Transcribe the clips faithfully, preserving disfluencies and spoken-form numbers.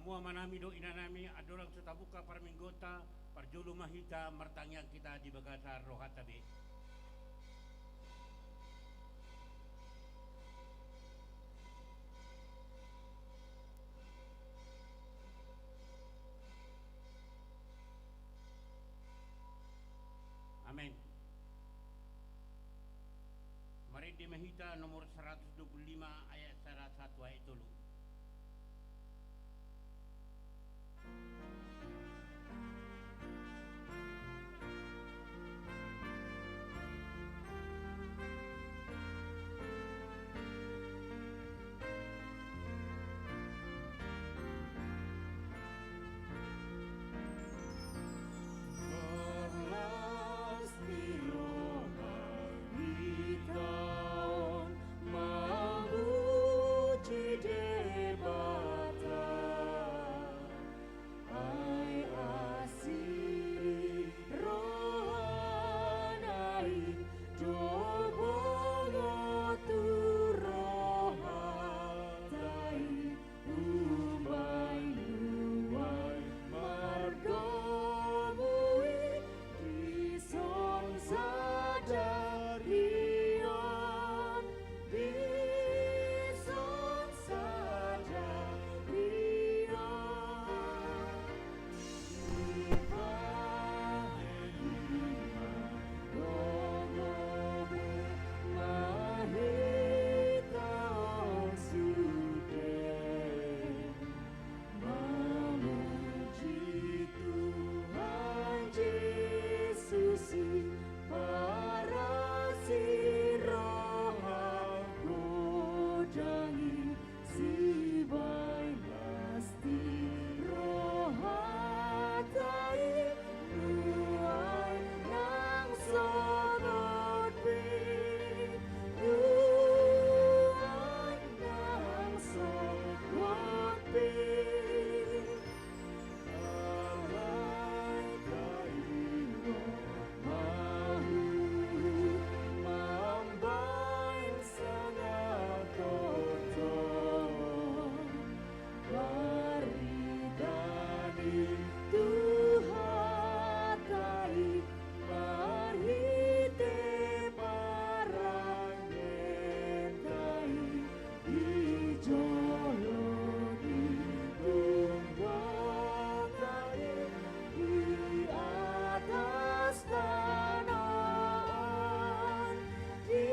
Hamu amanami dohot inanami, andorang so tabuka parmingguonta, parjolo ma hita martangiang hita di bagasan rohanta be. Amen. Marende ma hita nomor saratus dua pulu lima ayat sada sahat tu ayat tolu. Las ni roha hita on mamuji Debata. Ai asi ni rohana i do bongot tu rohanta i, umbahen nuaeng mardomu i dison sadari on. Dison sadari on. Dipaima gogomu ma hita on sude. Mamuji Tuhan Jesus i, parasi roha godang i, sibaen las ni rohanta i, nuaeng nang sogot be, nuaeng nang sogot be. Alai taringot ma huhut mambaen sangap tortor, barita ni Tuhanta i marhite parangenta i, di jolo ni tonggota i, di atas tano on, di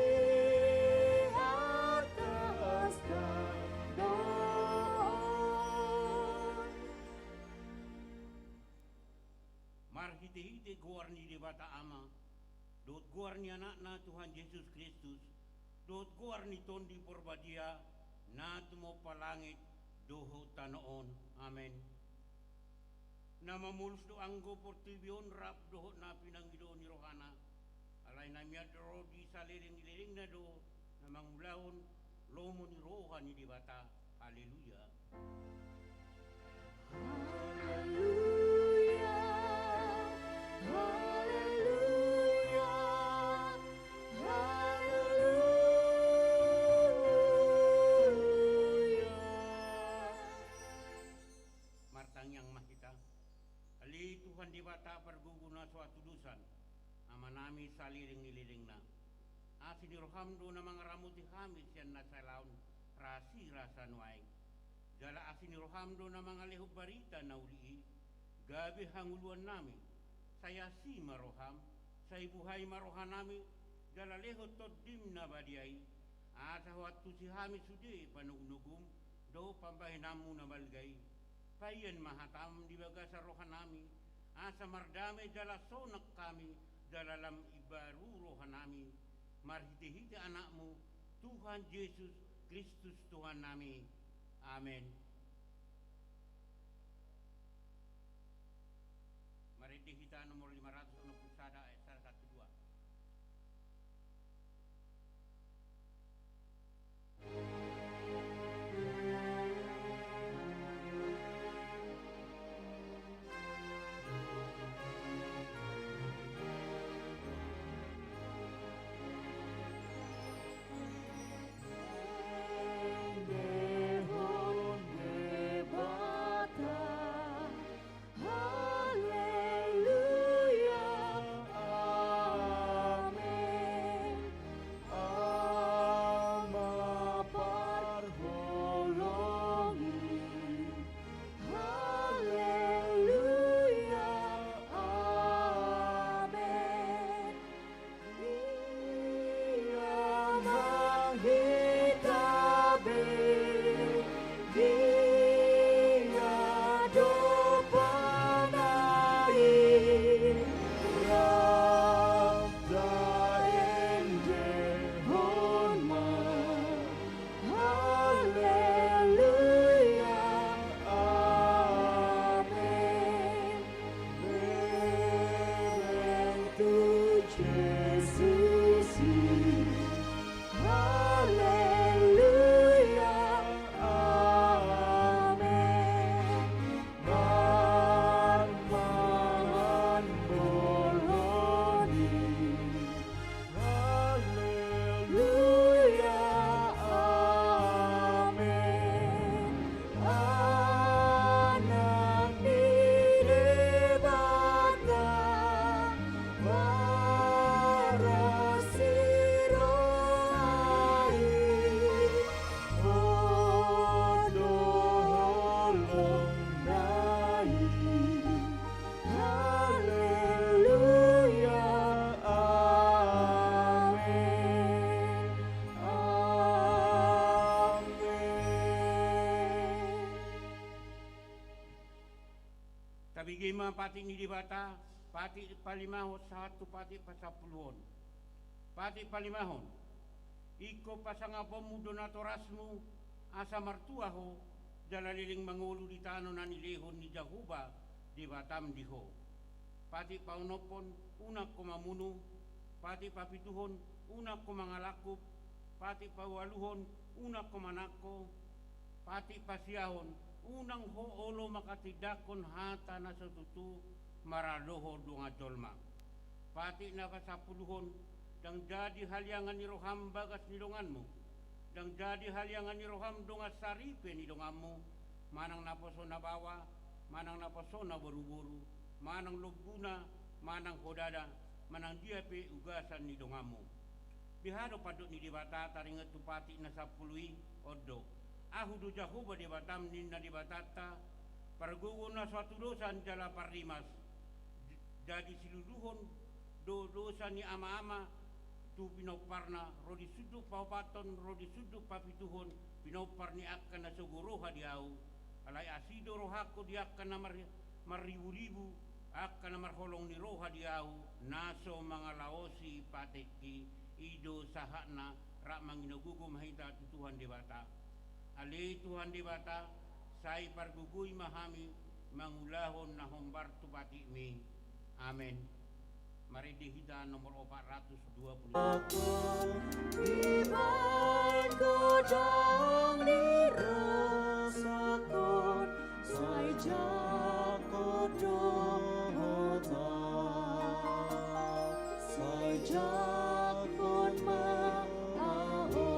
atas tano on. Marhitehite goar ni Debata Ama, dohot goar ni Anakna Tuhan Jesus Kristus, dohot goar ni Tondi Porbadia, na tumompa langit dohot tano on. Amen. Na mamolus do anggo portibi on rap dohot na pinangido ni rohana, alai na mian ro di saleleng ni lelengna do na mangulahon lomo ni roha ni Debata. Haleluya. Haleluya, haleluya, haleluya. Martangiang ma hita. Ale Tuhan Debata pargogo na so hatudosan, Amanami saleleng ni lelengna. Asi ni roham do na mangaramoti hami sian na salaon rasirasa nuaeng. Jala asi ni roham do na mangalehon barita na uli i, gabe hangoluannami. Sai asi ma roham, sai buhai ma rohanami, jala lehon Tondim na badia i, asa huantusi hami sude panogunogum dohot pambahenanmu na balga i. Paihon ma hatam di bagasan rohanami, asa mardame jala sonang hami, jala lam imbaru rohanami, marhitehite Anakmu, Tuhan Jesus Kristus Tuhannami. Amen. Marende hita nomor lima ratus onom pulu sada ayat sada sahat tu dua. Hita be di adopan i, rap taendehon ma. Haleluya, amen. Bereng tu Jesus i. Haleluya, amen. Mangan bolon i. Haleluya, amen. Anak ni Debata, marasi roha i, on do holongna i. Haleluya, amen. Amen. Tabege ma patik ni Debata, patik palimahon sahat tu patik pasampuluhon. Patik palimahon. Ingkon pasangaponmu do natorasmu, asa martua ho, jala leleng mangolu di tano na nilehon ni Jahowa Debatam di ho. Patik paonomhon, unang ho mamunu. Patik papituhon, unang ho mangalangkup. Patik paualuhon, unang ho manangko. Patik pasiahon, unang ho olo manghatindanghon hata na so tutu maradophon dongan jolma. Patik na pasampuluhon, ndang jadi haliangan ni roham bagas ni donganmu, ndang jadi haliangan ni roham dongan saripe ni donganmu, manang naposona baoa, manang naposona boruboru, manang lombuna, manang hodada, manang dia pe ugasan ni donganmu. Beha do pandok ni Debata taringot tu patik na sampulu i? On do: Ahu do Jahowa Debatam, ninna Debatanta, pargogo na so hatudosan jala parrimas. Jadi siluluhon do dosa ni amaama tu pinomparna, ro di sundut paopathon, ro di sundut papituhon, pinompar ni angka na sogo roha di ahu. Alai asi do rohangku di angka na mar-, marriburibu, angka na marholong ni roha di ahu, na so mangalaosi patikki. I do sahatna. Rap manginogogo ma hita tu Tuhan Debata. Ale Tuhan Debata, sai pargogoi ma hami mangulahon na hombar tu patikmi. Amen. Marende hita nomor opat ratus dua puluh. Aku ibaen godang ni rosakon, sai jangkon do hata, sai jangkon ma ahu.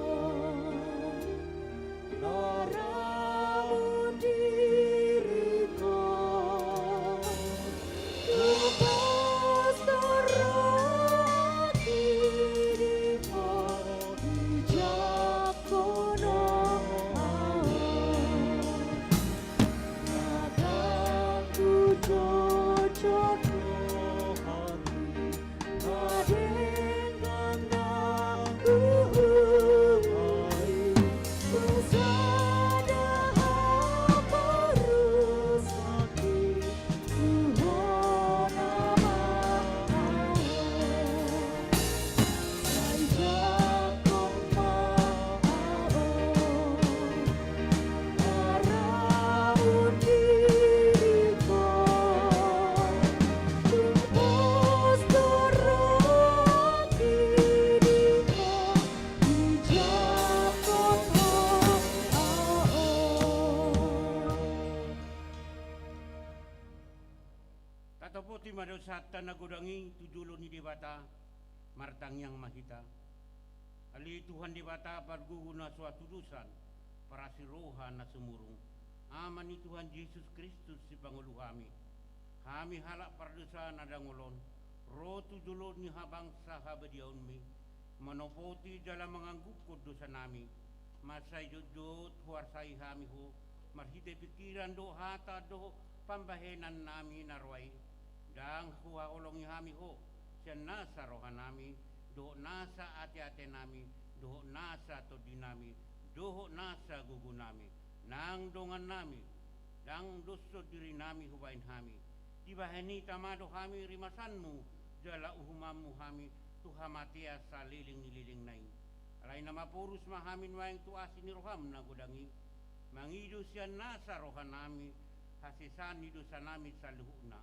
Ramun diringkon, tu pos torop i di ho, dijangkon ahu. Nang tu jojor rohangki, na denggan na huhut ai, tu sada haporusangki, tu ho nama ahu. Sai jangkon ma ahu. Ramun diringkon, tu pos torop i di ho, dijangkon ma ahu. Tatopoti ma dosanta na godang i tu jolo ni Debata. Martangiang ma hita. Ale Tuhan Debata, pargogo na so hatudosan, parasi roha na sumurung, Ama ni Tuhan Jesus Kristus, sipangolu hami. Hami halak pardosa na dangol on, ro tu jolo ni habangsa habadiaonmi, manopoti jala mangangguhon dosanami. Mansai jotjot huarsai hami ho, marhite pingkiran dohot hata dohot pambahenannami na roa i. Ndang huhaholongi hami ho, sian nasa rohanami, dohot nasa ateatenami, dohot nasa tondinami, dohot nasa gogonami, nang dongannami, ndang doshon dirinami hubahen hami. Dibahen hita ma do hami rimasanmu, jala uhumanmu hami tu hamatean saleleng ni lelengna i. Alai na maporus ma hami nuaeng tu asi ni roham na godang i, mangido sian nasa rohanami, hasesaan ni dosanami saluhutna.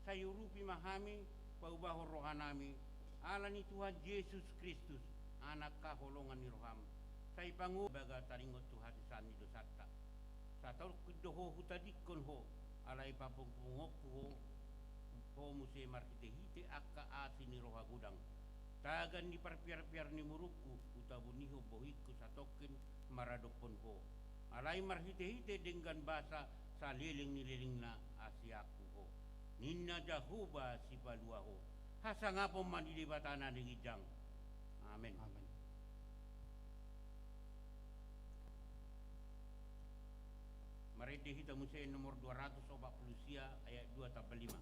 Sai urupi ma hami, paubahon rohanami, ala ni Tuhan Jesus Kristus, Anak haholongan ni roham. Sai pangu baga taringot tu hasesaan ni dosanta. Satongkin do ho hutadingkon ho, alai papungupunguhonku ho, ho muse marhitehite angka asi ni roha godang. Tagan ni parpiarpiar ni murukku, hutabunihon bohingku satongkin maradophon ho. Alai marhitehite denggan basa saleleng ni lelengna asi angku ho. Ninna Jahowa sipalua ho. Hasangapon ma di Debata na di ginjang. Amen. Amen. Marende hita muse nomor dua ratus opat puluh sia ayat dua tambah lima.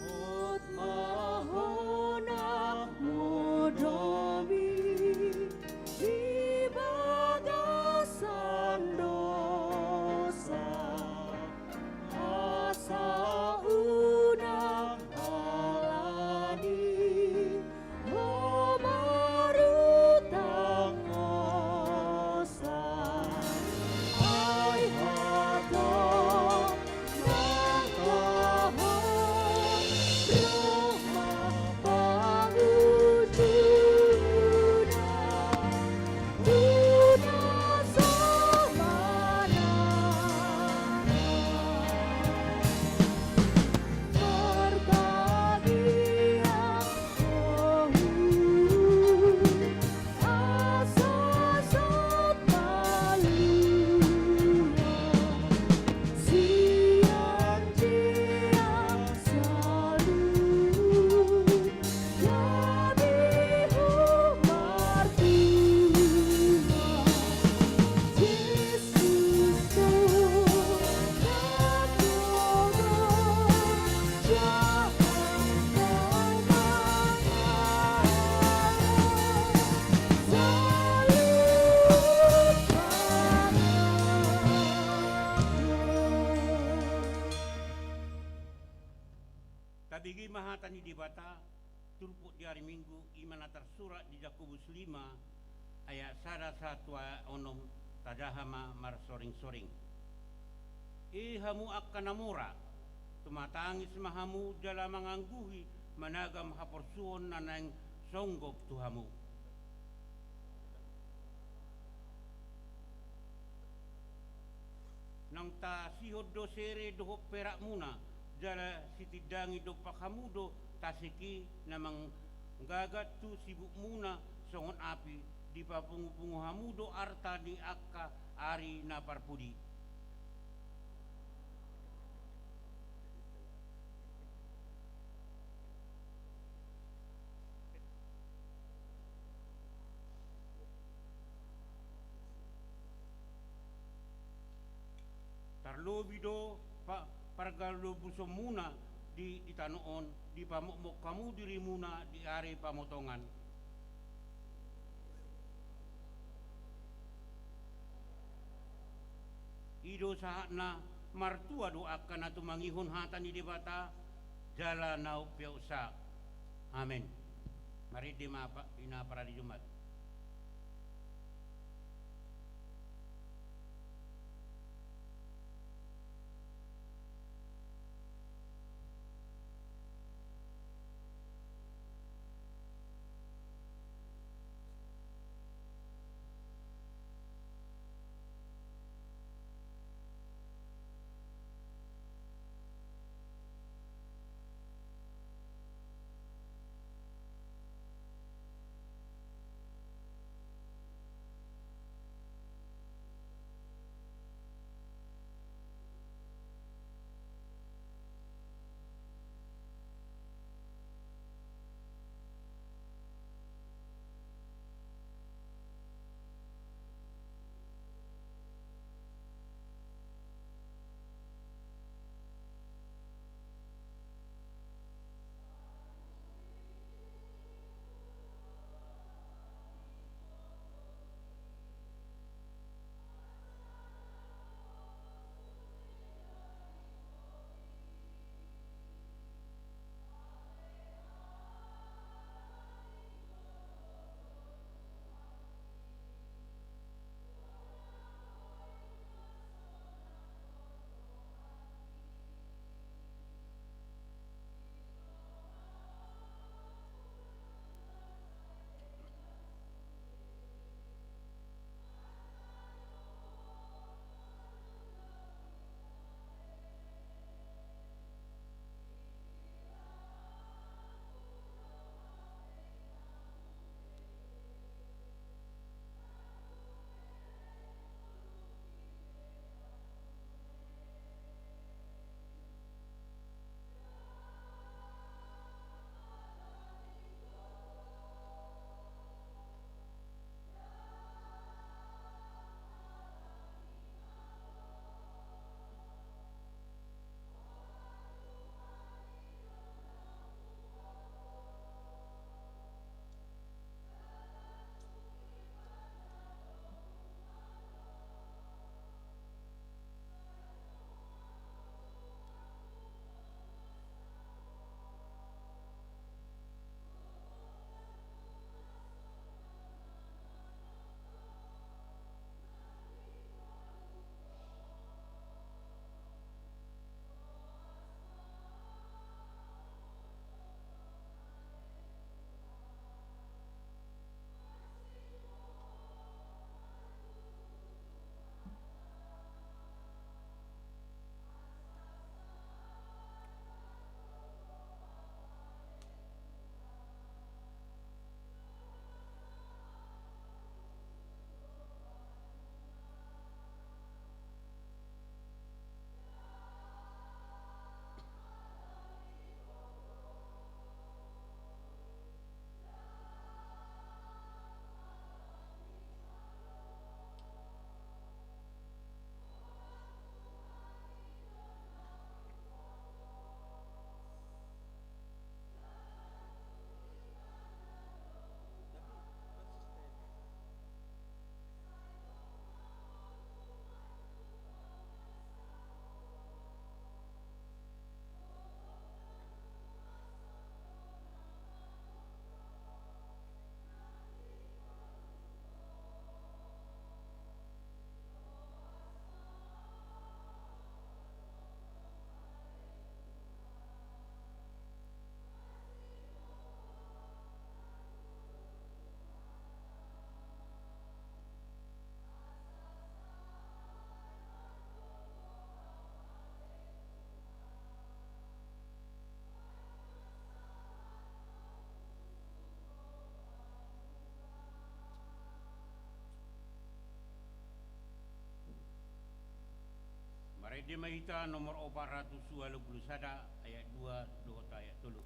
Hotma ho na modom i di bagasan dosa, asa unang alani ho marutang hosa. Ai hatop nang ho roh ma pangujungan. Tabege ma hata ni Debata, turpuk di ari Minggu, i ma na tarsurat di Jakobus lima, ayat sada sahat tu ayat onom, tajaha ma marsoringsoring. E hamu angka na mora, tumatangis ma hamu jala mangangguhi managam haporsuhon na naeng songgop tu hamu. Naung tasihon do sere dohot perakmuna, jala sitindangi dompak hamu do tasik i na manggagat tu sibukmuna songon api, dipapungupungu hamu do arta ni angka ari na parpudi. Tarlobi do pa-, pargalobusonmuna di, di tano on, dipamokmok hamu dirimuna di ari pamotongan. I do sahatna, martua do angka na tumangihon hata ni Debata, jala na umpeopsa. Amen. Marende ma pa-, ina parade Jumat. Di ma hita nomor opat ratus ualu pulu sada, ayat dua dohot ayat tolu.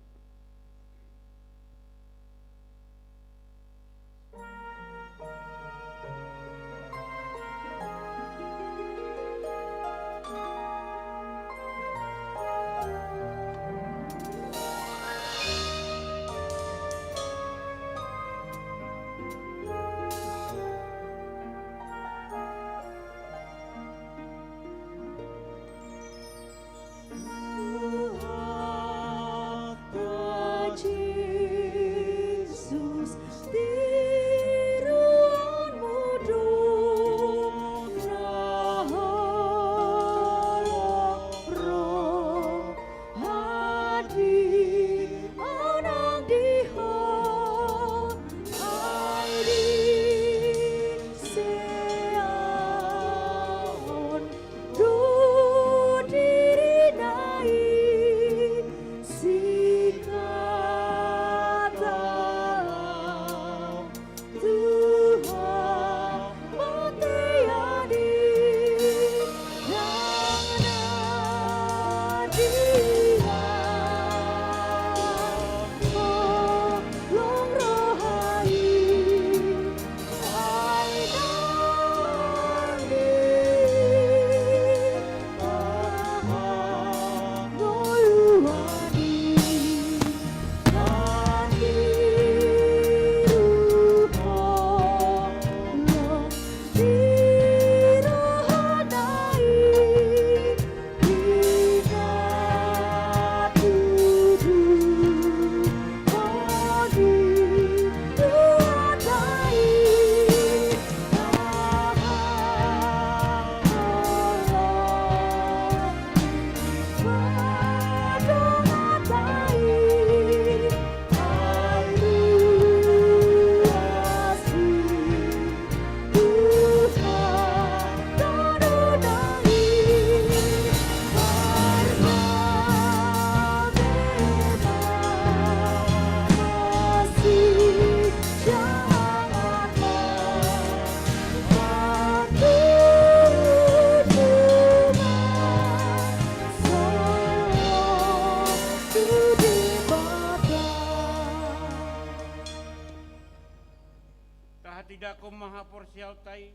Tahatindangkon ma haporseaonta i,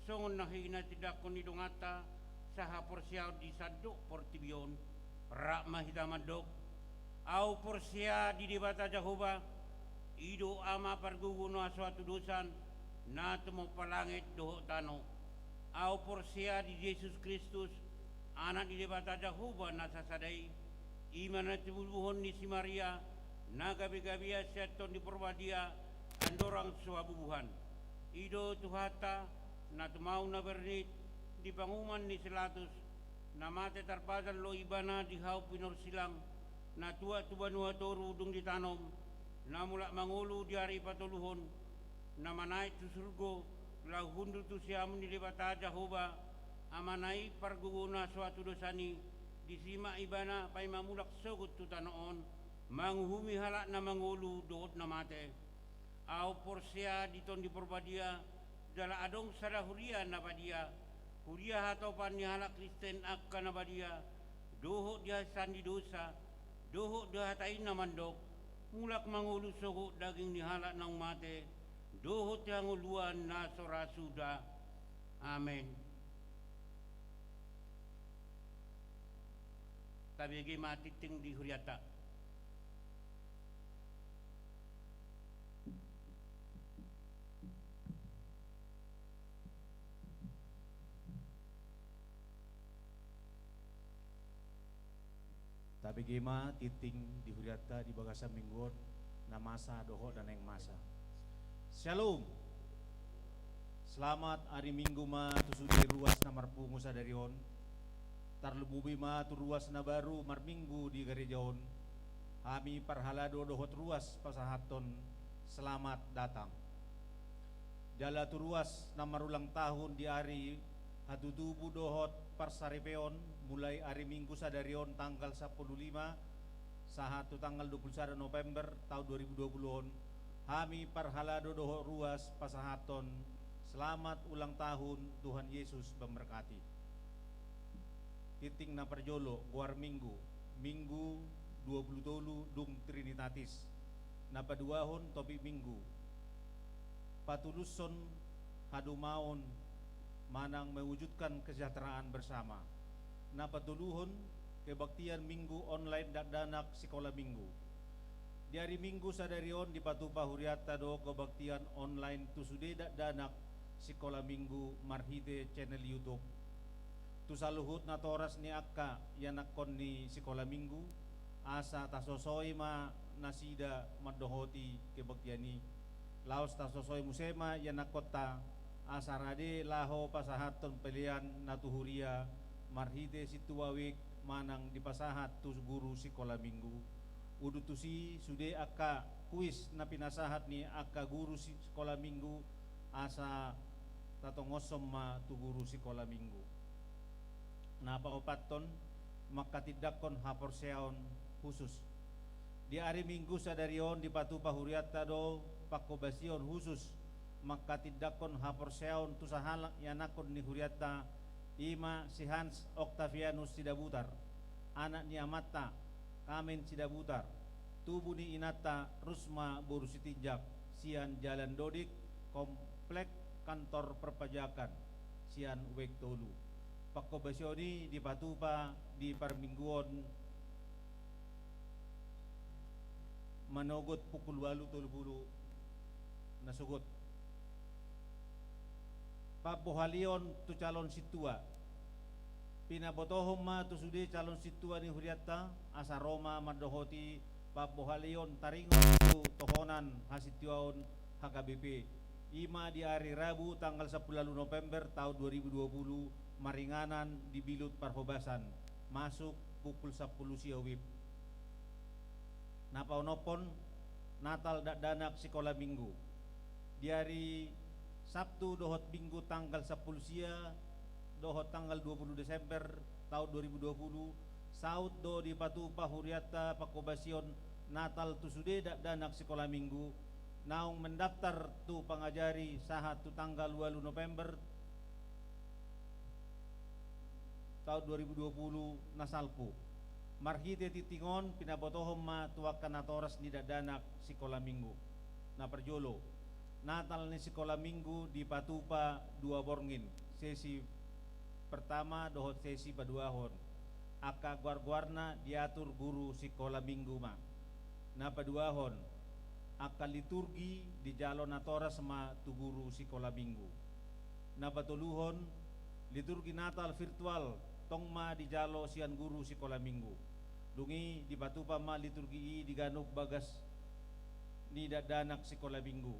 songon na hinatindangkon ni donganta sahaporseaon di sandok portibi on. Rap ma hita mandok: Ahu porsea di Debata Jahowa, i do Ama pargogo na so hatudosan, na tumompa langit dohot tano. Ahu porsea di Jesus Kristus, Anak ni Debata Jahowa na sasada i, i ma na tinubuhon ni si Maria, na gabegabean sian Tondi Porbadia, andorang so habubuhan. I do Tuhanta, na tumau na bernit di panguhuman ni si Pilatus, na mate tarpajal do Ibana di hau pinorsilang, na tuat tu banua toru dung ditanom, na mulak mangolu di ari patoluhon, na manaek tu surgo, laho hundul tu siamun ni Debata Jahowa, Amana i pargogo na so hatudosan i. Disi ma Ibana paima mulak sogot tu tano on, manguhumi halak na mangolu dohot na mate. Ahu porsea di Tondi Porbadia, jala adong sada huria na badia, huria hatopan ni halak Kristen angka na badia, dohot di hasesaan ni dosa, dohot di hata i na mandok: Mulak mangolu sogot daging ni halak naung mate, dohot di hangoluan na so ra suda. Amen. Tabege ma tingting di hurianta. Tabege ma tingting di hurianta di bagasan minggu on, na masa dohot na naeng masa. Syalom. Selamat ari Minggu ma tu sude ruas na marpungu sadari on. Tarlumobi ma tu ruas na baru marminggu di gareja on. Hami parhalado dohot ruas pasahathon selamat datang. Jala tu ruas na marulang tahun di ari hatutubu dohot parsaripeon, mulai ari Minggu sadari on tanggal sampulu lima sahat tu tanggal dua pulu sada November taon dua ribu dua pulu on, hami parhalado dohot ruas pasahathon selamat ulang tahun, Tuhan Yesus memberkati. Tingting na parjolo, goar Minggu, Minggu dua pulu tolu dung Trinitatis. Na paduahon, topik Minggu, patulushon hadumaon manang mewujudkan kesejahteraan bersama. Na patoluhon, kebaktian Minggu online dakdanak sikola Minggu. Di ari Minggu sadari on dipatupa hurianta do kebaktian online tu sude dakdanak sikola Minggu marhite channel YouTube. Tu saluhut natoras ni angka ianakhon ni sikola Minggu, asa tasosoi ma nasida mandohoti kebaktian i. Laos tasosoi muse ma ianakhonta, asa rade laho pasahathon pelean na tu huria marhite sintua wijk manang dipasahat tu guru sikola Minggu. Udut tusi, sude angka kuis na pinasahat ni angka guru si-, sikola Minggu, asa tatongoshon ma tu guru sikola Minggu. Na paopathon, manghatindanghon haporseaon hushus. Di ari Minggu sadari on dipatupa hurianta do panghobasion hushus manghatindanghon haporseaon tu sahalak ianakhon ni hurianta, i ma si Hans Octavianus Sidabutar, anak ni amanta Kamen Sidabutar, tubu ni inanta Rusma boru Sitinjak, sian Jalan Dodik, Komplek Kantor Perpajakan, sian wijk tolu. Panghobasion i dipatupa di parmingguon manogot pukul ualu tolu pulu na sogot. Pambohalion tu calon sintua. Pinabotohon ma tu sude calon sintua ni hurianta, asa ro ma mandohoti pambohalion taringot tu tohonan hasintuaon H K B P. I ma di ari Rabu tanggal sampulu ualu November taon dua ribu dua pulu, maringanan di Bilut Parhobasan, masuk pukul sampulu sia WIB. Na paonomhon, Natal dakdanak sikola Minggu. Di ari Sabtu dohot Minggu tanggal sampulu sia dohot tanggal dua pulu Desember taon dua ribu dua pulu, saut do dipatupa hurianta panghobasion Natal tu sude dakdanak sikola Minggu naung mendaftar tu pangajari sahat tu tanggal ualu November taon dua ribu dua pulu na salpu. Marhite tingting on pinabotohon ma tu angka natoras ni dakdanak sikola Minggu. Na parjolo, Natal ni sikola Minggu dipatupa dua borngin, sesi pertama dohot sesi paduahon. Angka goargoarna diatur guru sikola Minggu ma. Na paduahon, angka liturgi dijalo natoras ma tu guru sikola Minggu. Na patoluhon, liturgi Natal virtual tong ma dijalo sian guru sikola Minggu. Dung i dipatupa ma liturgi i di ganup bagas ni dakdanak sikola Minggu.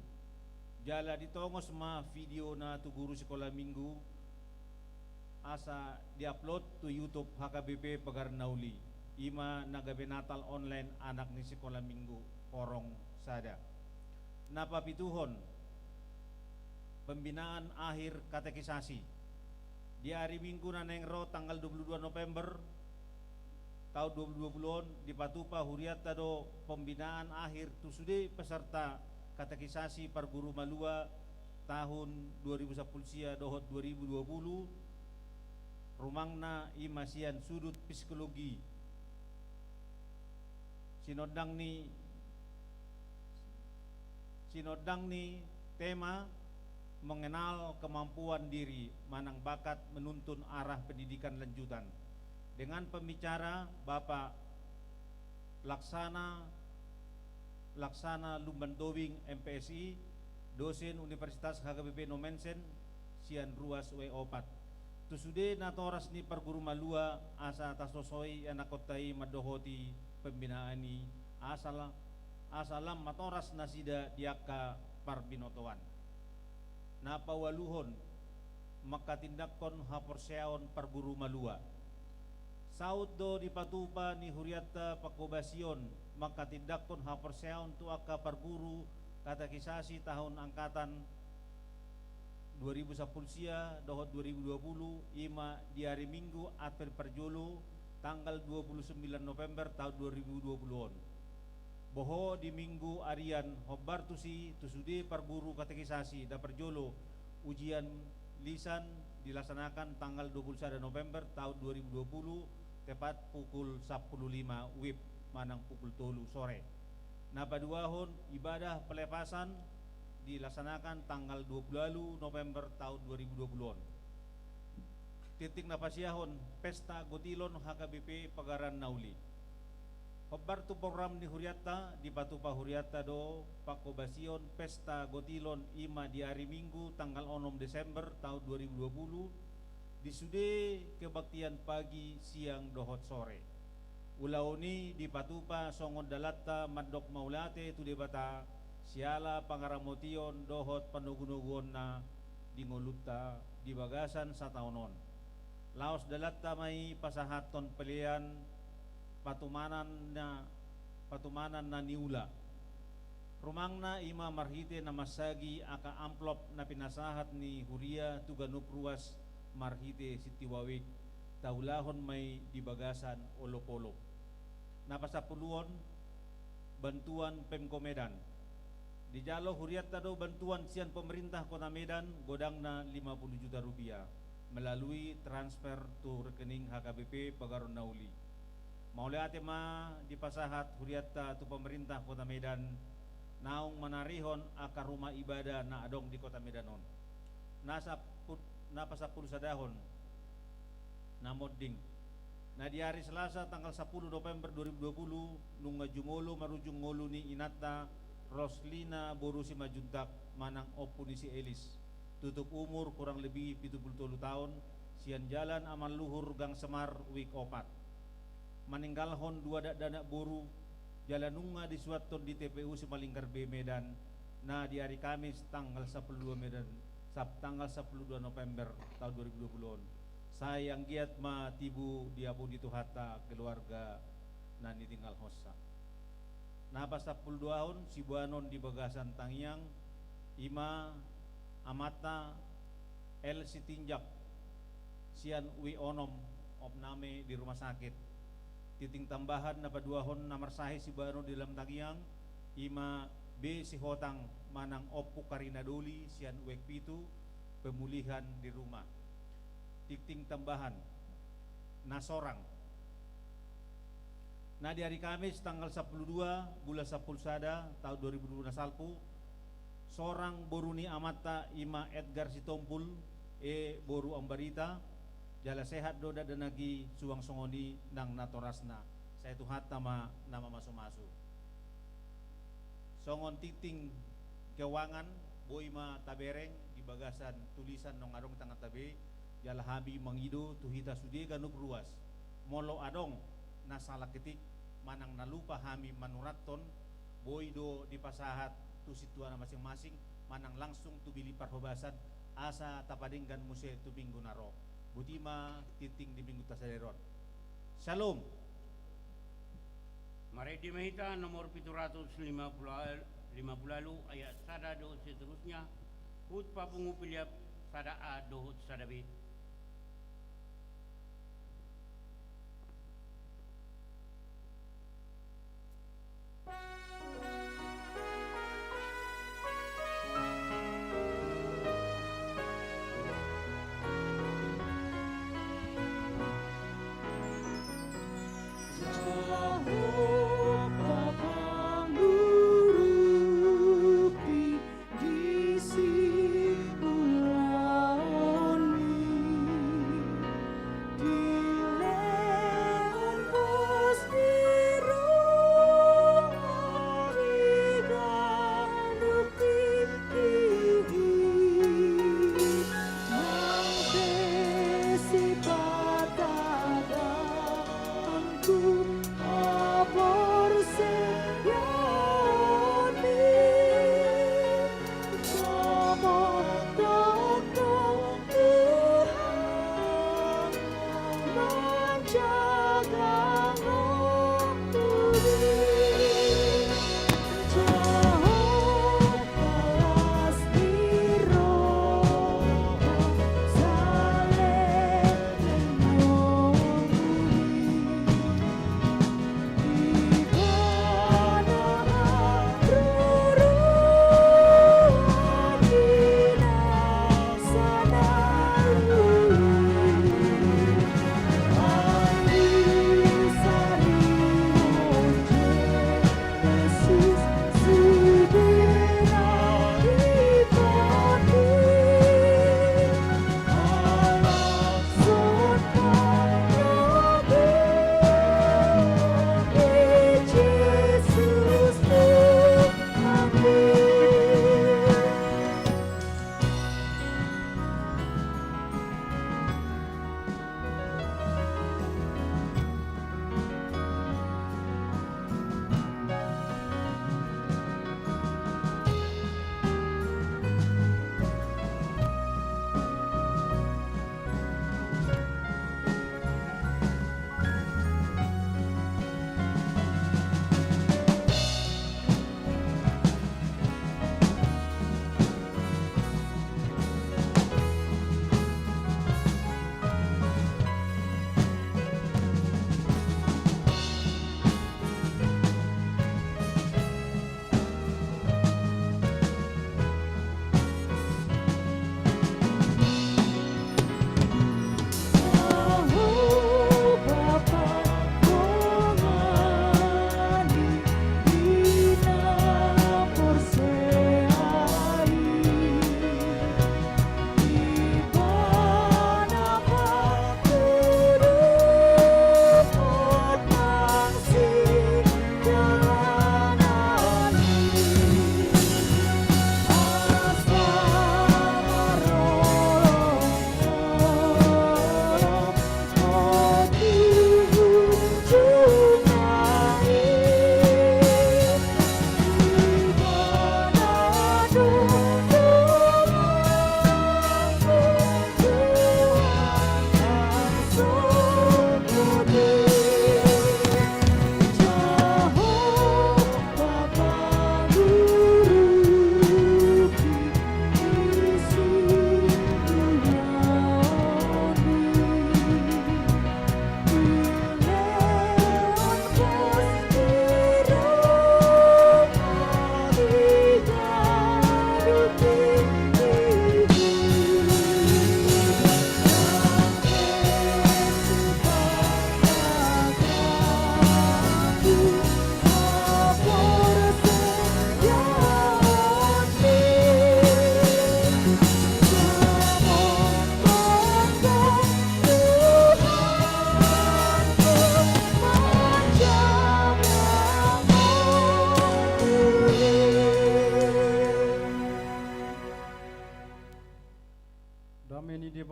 Jala ditongos ma video na tu guru sikola Minggu, asa diupload tu YouTube H K B P Pagar na Uli. I ma na gabe Natal online anak ni sikola Minggu horong sada. Na papituhon, pembinaan akhir katekisasi. Di ari Minggu na naeng ro tanggal dua pulu dua November taon dua pulu dua pulu on, dipatupa hurianta do pembinaan akhir tu sude peserta katekisasi parguru malua tahun dua ribu sampulu sia dohot dua ribu dua pulu, rumangna i ma sian sudut psikologi. Sinondang ni, sinondang ni tema mengenal kemampuan diri manang bakat menuntun arah pendidikan lanjutan, dengan pembicara Bapak Laksana, Laksana Lumban Tobing, M P S I, dosen Universitas H K B P Nommensen, sian ruas W opat. Tu sude natoras ni parguru malua, asa tasosoi anakhonta i mandohoti pembinaan i, asa la-, asa lam matoras nasida di angka parbinotoan. Na paualuhon, manghatindanghon haporseaon parguru malua. Saut do dipatupa ni hurianta panghobasion manghatindanghon haporseaon tu angka parguru katekisasi tahun angkatan dua ribu sampulu sia dohot dua ribu dua pulu, i ma di ari Minggu Advent parjolo, tanggal dua pulu sembilan November taon dua ribu dua pulu on. Boho di Minggu arian hombar tusi tu sude parguru katekisasi, na parjolo ujian lisan, dilaksanakan tanggal dua puluh sada November tahun dua ribu dua puluh, tepat pukul sampulu lima wib manang pukul tolu sore. Na paduahon, ibadah pelepasan dilaksanakan tanggal dua puluh ualu November tahun dua ribu dua puluh on. Tingting na pasiahon, pesta gotilon H K B P Pagaran na Uli. Hombar tu program ni hurianta, dipatupa hurianta do panghobasion pesta gotilon, i ma di ari Minggu tanggal onom Desember tahun dua ribu dua puluh, di sude kebaktian pagi, siang dohot sore. Ulaon i dipatupa songon dalanta mandok mauliate tu Debata, siala pangaramotion dohot panogunoguonna di ngolunta di bagasan sataon on. Laos dalanta ma i pasahathon pelean patumanan na, patumanan na niula. Rumangna i ma marhite na mansagi angka amplop na pinasahat ni huria tu ganup ruas marhite Sintiwawik, taulahon ma i di bagasan olopolop. Na pasampuluon, bantuan Pemko Medan. Dijalo hurianta do bantuan sian pemerintah Kota Medan, godangna lima puluh juta rupiah, melalui transfer tu rekening H K B P Pagaran na Uli. Mauliate ma dipasahat hurianta tu pemerintah Kota Medan, naung manarihon angka rumah ibadah na adong di Kota Medan on. Na sapu-, na pasampulu sadahon, na monding. Na di ari Selasa tanggal sampulu November dua ribu dua puluh, nunga jumolo marujung ngolu ni inanta Roslina boru Simanjuntak manang ompu ni si Elis, tutup umur kurang lebih pitu puluh tolu taon, sian Jalan Aman Luhur, Gang Semar, Wik opat. Maninggalhon dua dakdanak boru, jala nunga disuanhon di T P U Simalingkar B Medan, na di ari Kamis tanggal sampulu dua Medan, sap-, tanggal sampulu dua November tahun dua ribu dua puluh on. Sai anggiat ma tibu diampuni Tuhanta keluarga na nitinggalhonsa. Na pasampulu duahon, siboanon di bagasan tangiang, i ma amanta L Sitinjak sian W onom, opname di rumah sakit. Tingting tambahan na paduahon na marsahit siboanon di dalam tangiang, i ma B Sihotang manang ompu Karina Doli sian W pitu, pemulihan di rumah. Tingting tambahan na sorang. Na di ari Kamis tanggal sampulu dua bulan sampulu sada taon dua ribu dua puluh na salpu, sorang boru ni amanta i ma Edgar Sitompul, E boru Ambarita, jala sehat do dakdanak i suang songon i nang natorasna. Sai Tuhanta ma na mamasumasu. Songon tingting keuangan, boi ma tabereng di bagasan tulisan naung adong di tanganta be, jala hami mangido tu hita sude ganup ruas, molo adong na sala ketik manang na lupa hami manurathon, boi do dipasahat tu sintuana masing-masing manang langsung tu bilik parhobasan, asa tapadenggan muse tu minggu na ro. Boti ma tingting di minggunta sadari on. Syalom. Marende ma hita nomor pitu ratus lima puluh, lima puluh ualu, ayat sada dohot seterusnya, hut papungu piliap sada A dohot sada B. Jahowa pangurupi di siulaonmu.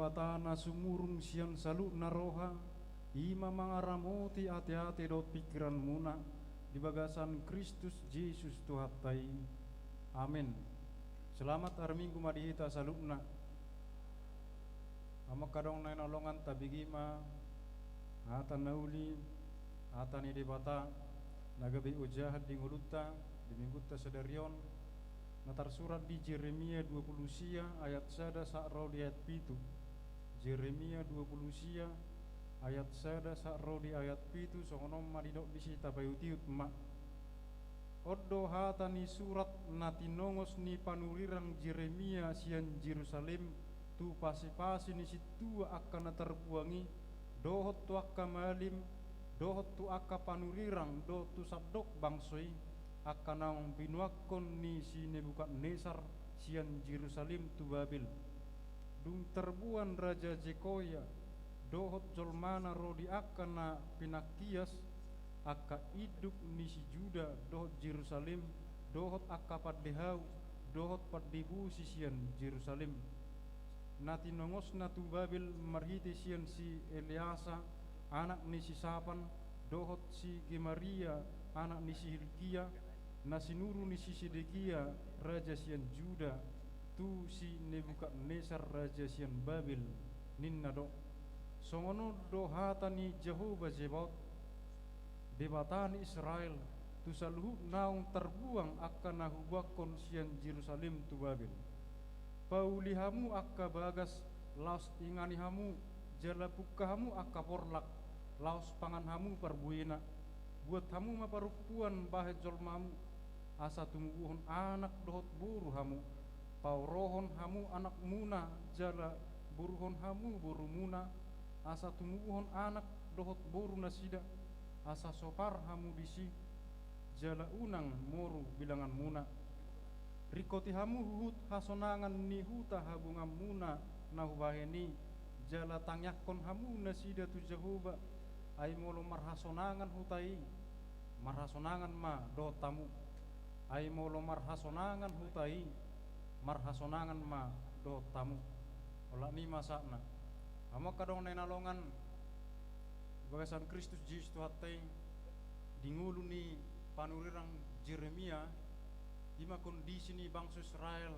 Debata na sumurung sian saluhutna roha, i ma mangaramoti ateate dohot pingkiranmuna di bagasan Kristus Jesus Tuhanta i. Amen. Selamat hari Minggu ma di hita saluhutna. Amang adong na hinaholongan, tabege ma hata na uli, hata ni Debata na gabe ojahan di ngolunta di minggunta sadari on, na tarsurat di Jeremia dua pulu sia ayat sada sahat ro di ayat pitu. Jeremia dua pulu sia ayat sada sahat ro di ayat pitu, songon on ma didok disi, tapaihutihut ma. On do hata ni surat na tinongos ni panurirang Jeremia sian Jerusalem tu pasipasi ni sintua angka na tarbuang i, dohot tu angka malim, dohot tu angka panurirang dohot tu sandok bangso i, angka naung binuangkon ni si Nebukadnesar sian Jerusalem tu Babel. Dung tarbuan Raja Jekoia dohot jolmana ro di angka na pinangkias, angka induk ni si Juda dohot Jerusalem, dohot angka pandehau dohot pandebou sisian Jerusalem, na tinongosna tu Babel marhite sian si Eleasa, anak ni si Sapan, dohot si Gemaria, anak ni si Hilkia, na sinuru ni si Sedekia, raja sian Juda, tu si Nebukadnesar, raja sian Babel, ninna do: Songon on do hata ni Jahowa Zebaot, Debata ni Israel, tu saluhut naung tarbuang angka na hubuangkon sian Jerusalem tu Babel. Pauli hamu angka bagas, laos ingani hamu, jala pungka hamu angka porlak, laos pangan hamu parbuena. Buat hamu ma parompuan bahen jolmamu, asa tumubuhon anak dohot boru hamu. Paorohon hamu anakmuna, jala boruhon hamu borumuna, asa tumubuhon anak dohot boru nasida, asa sopar hamu disi, jala unang moru bilanganmuna. Ringkoti hamu huhut hasonangan ni huta habonganmuna na hubahen i, jala tangiangkon hamu nasida tu Jahowa. Ai molo marhasonangan huta i, marhasonangan ma dohot hamu. Ai molo marhasonangan huta i, marhasonangan ma dohot hamu. Olat ni ma sahatna. Amang adong na hinaholongan, bagasan Kristus Jesus Tuhanta i, di ngolu ni panurirang Jeremia, i ma kondisi ni bangso Israel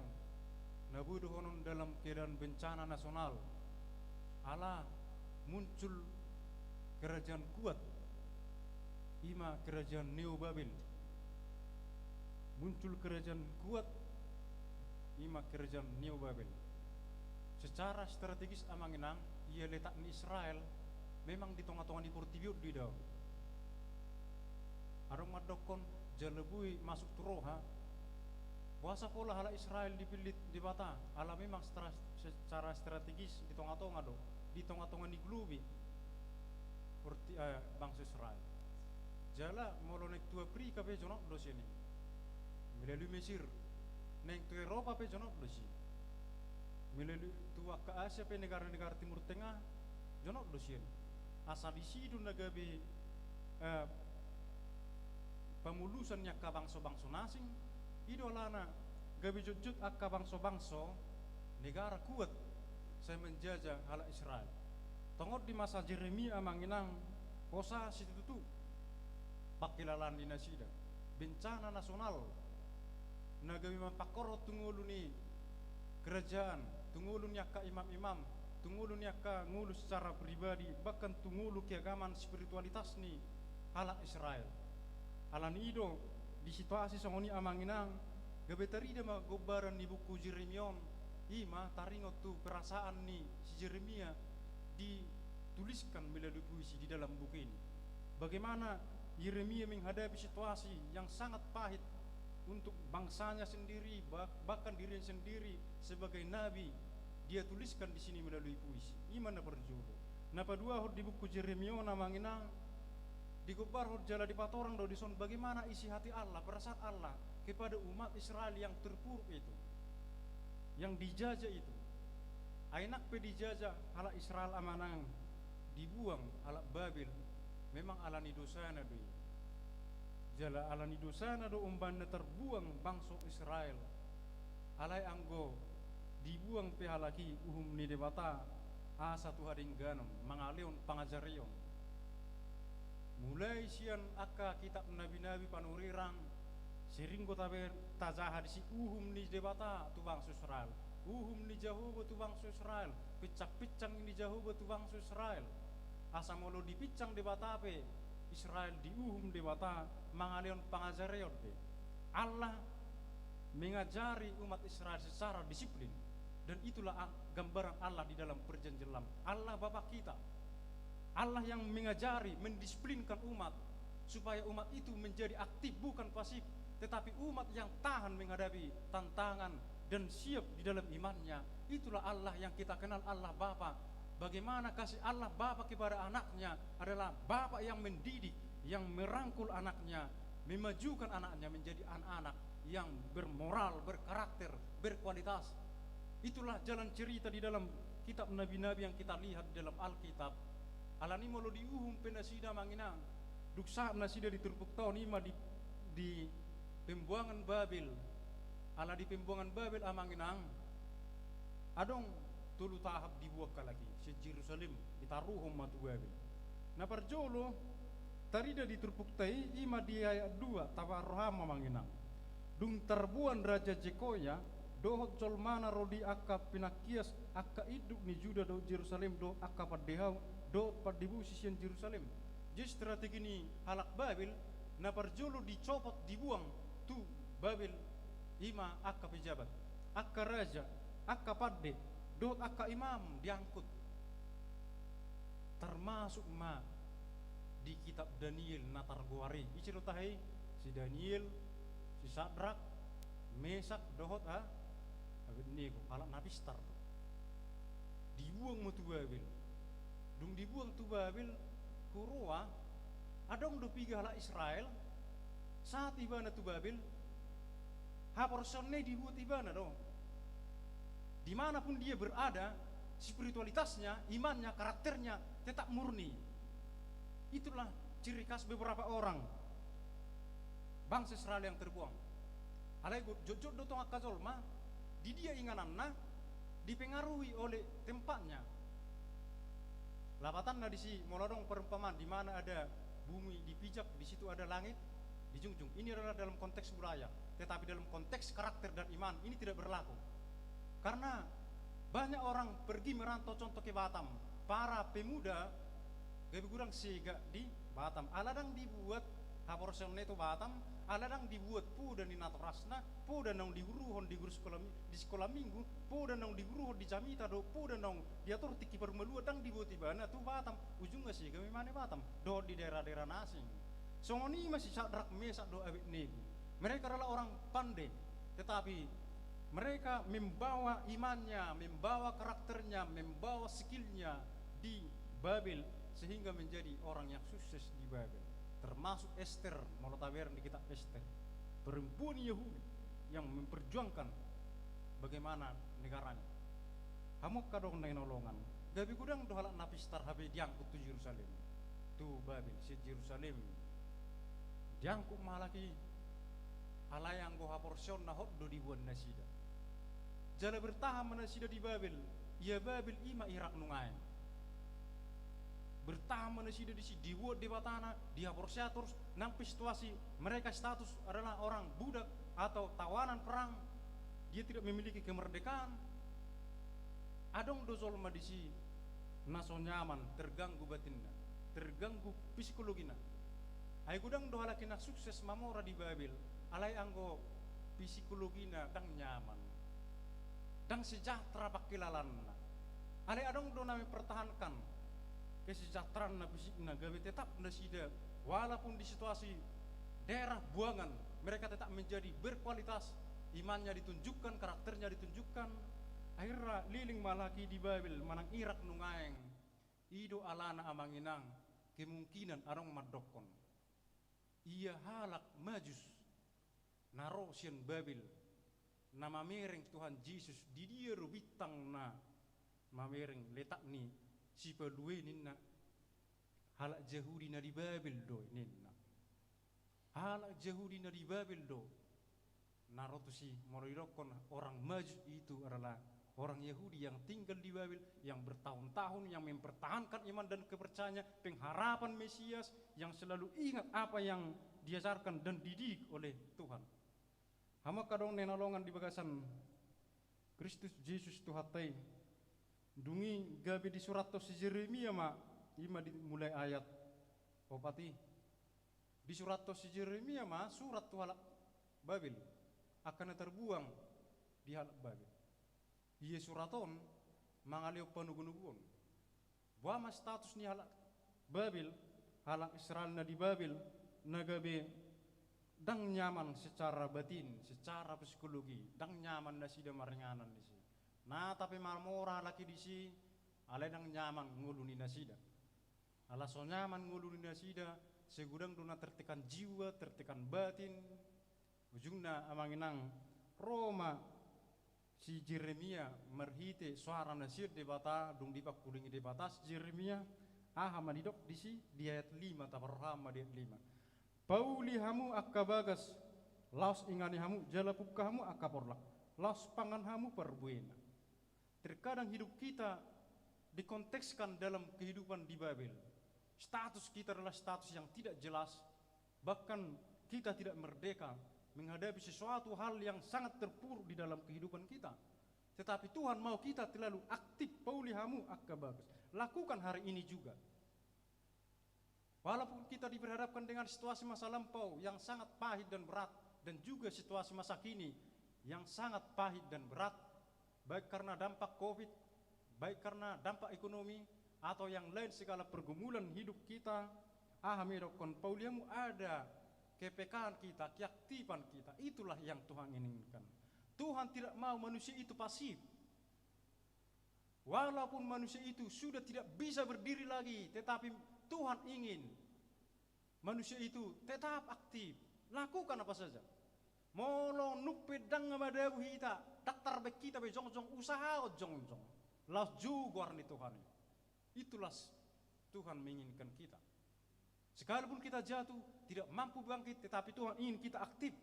na boi dohonon dalam keadaan bencana nasional. Ala muncul kerajaan kuat, i ma kerajaan Neo Babel. Muncul kerajaan kuat, i ma kerajaan Neo Babel. Secara strategis, amang inang, ia letak ni Israel memang di tonga-tonga ni portibi on do i. Adong mandokkon jala boi masuk tu roha, boasa pola halak Israel dipillit Debata, ala memang secara, secara strategis di tonga-tonga do, di tonga-tonga ni globe porti-, eh, bangso Israel. Jala molo naeng tu Afrika pe jonok do sian i, melalui Mesir. Naeng tu Eropa pe jonok do sian i, melalui tu angka Asia pe, negara-negara Timur Tengah, jonok do sian i. Asa disi do na gabe, eh, pamulusan ni angka bangso-bangso na asing. I do alana gabe jotjot angka bangso-bangso, negara kuat sai manjaja halak Israel. Tongon di masa Jeremia, amang inang, hosa situtu pangkilalaan ni nasida. Bencana nasional na gabe mampangkorhon tu ngolu ni kerajaan, tu ngolu ni angka imam-imam, tu ngolu ni angka ngolu secara pribadi, bahkan tu ngolu keagamaan, spiritualitas ni halak Israel. Alani i do, di situasi songon i, amang inang, gabe tarida ma gombaran ni buku Jeremia on, i ma taringot tu perasaan ni si Jeremia dituliskan melalui puisi di dalam buku ini. Bagaimana Yeremia menghadapi situasi yang sangat pahit untuk bangsanya sendiri, bah-, bahkan dirinya sendiri sebagai nabi, dia tuliskan di sini melalui puisi. I ma na parjolo. Na paduahon, di buku Jeremia on, amang inang, digombarhon jala dipatorang do dison bagaimana isi hati Allah, perasaan Allah kepada umat Israel yang terpuruk itu, yang dijajah itu. Ai nang pe dijajah halak Israel, amang inang, dibuang halak Babel, memang alani dosana do i. Jala alani dosana do umbahen na tarbuang bangso Israel. Alai anggo dibuang pe halak i uhum ni Debata, Asa tu hadengganon mangalehon pangajarion. Mulai sian angka kitab nabi-nabi panurirang, sering do tabe tajaha disi uhum ni Debata tu bangso Israel. Uhum ni Jahowa tu bangso Israel, pinsang-pinsang ni Jahowa tu bangso Israel. Asa molo dipinsang Debata pe Israel, diuhum Debata mangalehon pangajarion be. Allah mengajari umat Israel secara disiplin. Dan itulah gambaran Allah di dalam perjanjian lama. Allah Bapa kita. Allah yang mengajari, mendisiplinkan umat, supaya umat itu menjadi aktif, bukan pasif, tetapi umat yang tahan menghadapi tantangan dan siap di dalam imannya. Itulah Allah yang kita kenal, Allah Bapa. Bagaimana kasih Allah Bapa kepada anaknya adalah Bapa yang mendidik, yang merangkul anaknya, memajukan anaknya menjadi anak-anak yang bermoral, berkarakter, berkualitas. Itulah jalan cerita di dalam kitab nabi-nabi yang kita lihat di dalam Alkitab. Alani molo diuhum pe nasida, amang inang, dung sahat nasida di turpukta on, ima di, di pembuangan Babel. Ala di pembuangan Babel, amang inang, adong tolu tahap dibuang halak i sian Jerusalem, ditaruhon ma tu Babel. Na parjolo, tarida di turpukta i, ima di ayat dua, tabaen roham, amang inang. Dung tarbuan Raja Jekonia dohot jolmana ro di angka pinangkias angka induk ni Juda dohot Jerusalem, dohot angka pandehau dohot pandibusi sian Jerusalem. Jadi strategi ni halak Babel, na parjolo dicopot, dibuang tu Babel, ima angka pejabat, angka raja, angka pande, dohot angka imam diangkut. Termasuk ma di kitab Daniel na targoar i. Ise do tahe i? Si Daniel, si Sadrak, Mesak, dohot a, Abednego, halak na pistar do. Dibuang ma tu Babel. Dung dibuang tu Babel, huroha, adong do piga halak Israel, sahat ibana tu Babel, haporseaonna i dibuat ibana do. Di mana pun dia berada, spiritualitasnya, imannya, karakternya tetap murni. Itulah ciri khas beberapa orang bangsa Israel yang terbuang. Alai jotjot do tong angka jolma, di dia ingananna, dipengaruhi oleh tempatnya. Lapatanna disi, molo adong perumpamaan, di mana ada bumi dipijak, di situ ada langit dijunjung. Ini adalah dalam konteks budaya, tetapi dalam konteks karakter dan iman, ini tidak berlaku. Karena banyak orang pergi merantau, contoh ke Batam. Para pemuda gabe godang sega di Batam. Ala ndang dibuat haporseaonna i tu Batam, ala ndang dibuat poda ni natorasna, poda naung diguruhon di guru sikola mi-, di sikola minggu, poda naung diguruhon di jamita dohot poda naung diatur tingki parmaluan, ndang dibuat ibana tu Batam. Ujungna sega ma imana i Batam dohot di daerah-daerah na asing. Songon i ma si Sadrak, Mesak dohot Abednego. Mereka adalah orang pande, tetapi mereka membawa imannya, membawa karakternya, membawa skillnya di Babel, sehingga menjadi orang yang sukses di Babel. Termasuk Ester, molo tabereng di kitab Ester. Perempuan Yahudi yang memperjuangkan bagaimana negaranya. Hamu angka dongan na hinaholongan, gabe godang do halak na pistar hape diangkut tu Jerusalem, tu Babel, sian Jerusalem. Diangkut ma halak i, alai anggo haporseaonna hot do diboan nasida. Jala bertahan ma nasida di Babel, ia Babel i ma Irak nungaeng. Bertahan ma nasida disi, diboan debatana, dihaporseai torus, nang pe situasi mereka status adalah orang budak atau tawanan perang, dia tidak memiliki kemerdekaan. Adong do jolma disi na so nyaman, terganggu batinna, terganggu psikologina. Ai godang do halak i na sukses mamora di Babel, alai anggo psikologina ndang nyaman, ndang sejahtera pangkilalaanna. Alai adong do na mempertahankan kesejahteraan na fisikna, gabe tetap nasida, walaupun di situasi daerah buangan, mereka tetap menjadi berkualitas, imannya ditunjukkan, karakternya ditunjukkan. Akhirna leleng ma halak i di Babel manang Irak nungaeng. I do alana, amang inang, kemungkinan adong mandokkon, ia halak Majus na ro sian Babel, na mamereng Tuhan Jesus, di dia do bintang na mamereng letak ni sipalua i ninna? Halak Jahudi na di Babel do i ninna. Halak Jahudi na di Babel do na ro tusi, molo didokkon orang Majus itu adalah Orang Yahudi yang tinggal di Babel, yang bertahun-tahun, yang mempertahankan iman dan kepercayaannya, pengharapan Mesias, yang selalu ingat apa yang diajarkan dan dididik oleh Tuhan. Hamu angka dongan na hinaholongan di bagasan Kristus Jesus Tuhanta i. Dung i gabe disurathon si Jeremia ma, i ma di mulai ayat opat i. Disurathon si Jeremia ma surat tu halak Babel, angka na tarbuang di halak Babel. Ia surat on mangalehon panogunoguon. Boha ma status ni halak Babel, halak Israel na di Babel, na gabe ndang nyaman secara batin, secara psikologi, ndang nyaman nasida maringanan disi. Nang pe mamora halak i disi, alai ndang nyaman ngolu ni nasida. Ala so nyaman ngolu ni nasida, sai godang do na tertekan jiwa, tertekan batin. Ujungna amang inang, ro ma si Jeremia marhite soara na sian Debata, dung dipangkulingi Debata si Jeremia. Aha ma didok disi di ayat lima, taparrohahon ma di ayat lima. Pauli hamu angka bagas, laos ingani hamu, jala pungka hamu angka porlak, laos pangan hamu parbuena. Terkadang hidup kita dikontekskan dalam kehidupan di Babel. Status kita adalah status yang tidak jelas, bahkan kita tidak merdeka menghadapi sesuatu hal yang sangat terpuruk di dalam kehidupan kita. Tetapi Tuhan mau kita selalu aktif, pauli hamu angka bagas. Lakukan hari ini juga. Walaupun kita diperhadapkan dengan situasi masa lampau yang sangat pahit dan berat, dan juga situasi masa kini yang sangat pahit dan berat, baik karena dampak covid, baik karena dampak ekonomi, atau yang lain segala pergumulan hidup kita, aha ma didokkon, pauli hamu, ada kepekaan kita, keaktifan kita. Itulah yang Tuhan inginkan. Tuhan tidak mau manusia itu pasif. Walaupun manusia itu sudah tidak bisa berdiri lagi, tetapi Tuhan ingin manusia itu tetap aktif, lakukan apa saja. Molo nunga pe ndang madabu hita, ndang tarbaen hita be jongjong, usahahon jongjong. Laos jou goar ni Tuhan i. Itulah Tuhan menginginkan kita. Sekalipun kita jatuh, tidak mampu bangkit, tetapi Tuhan ingin kita aktif,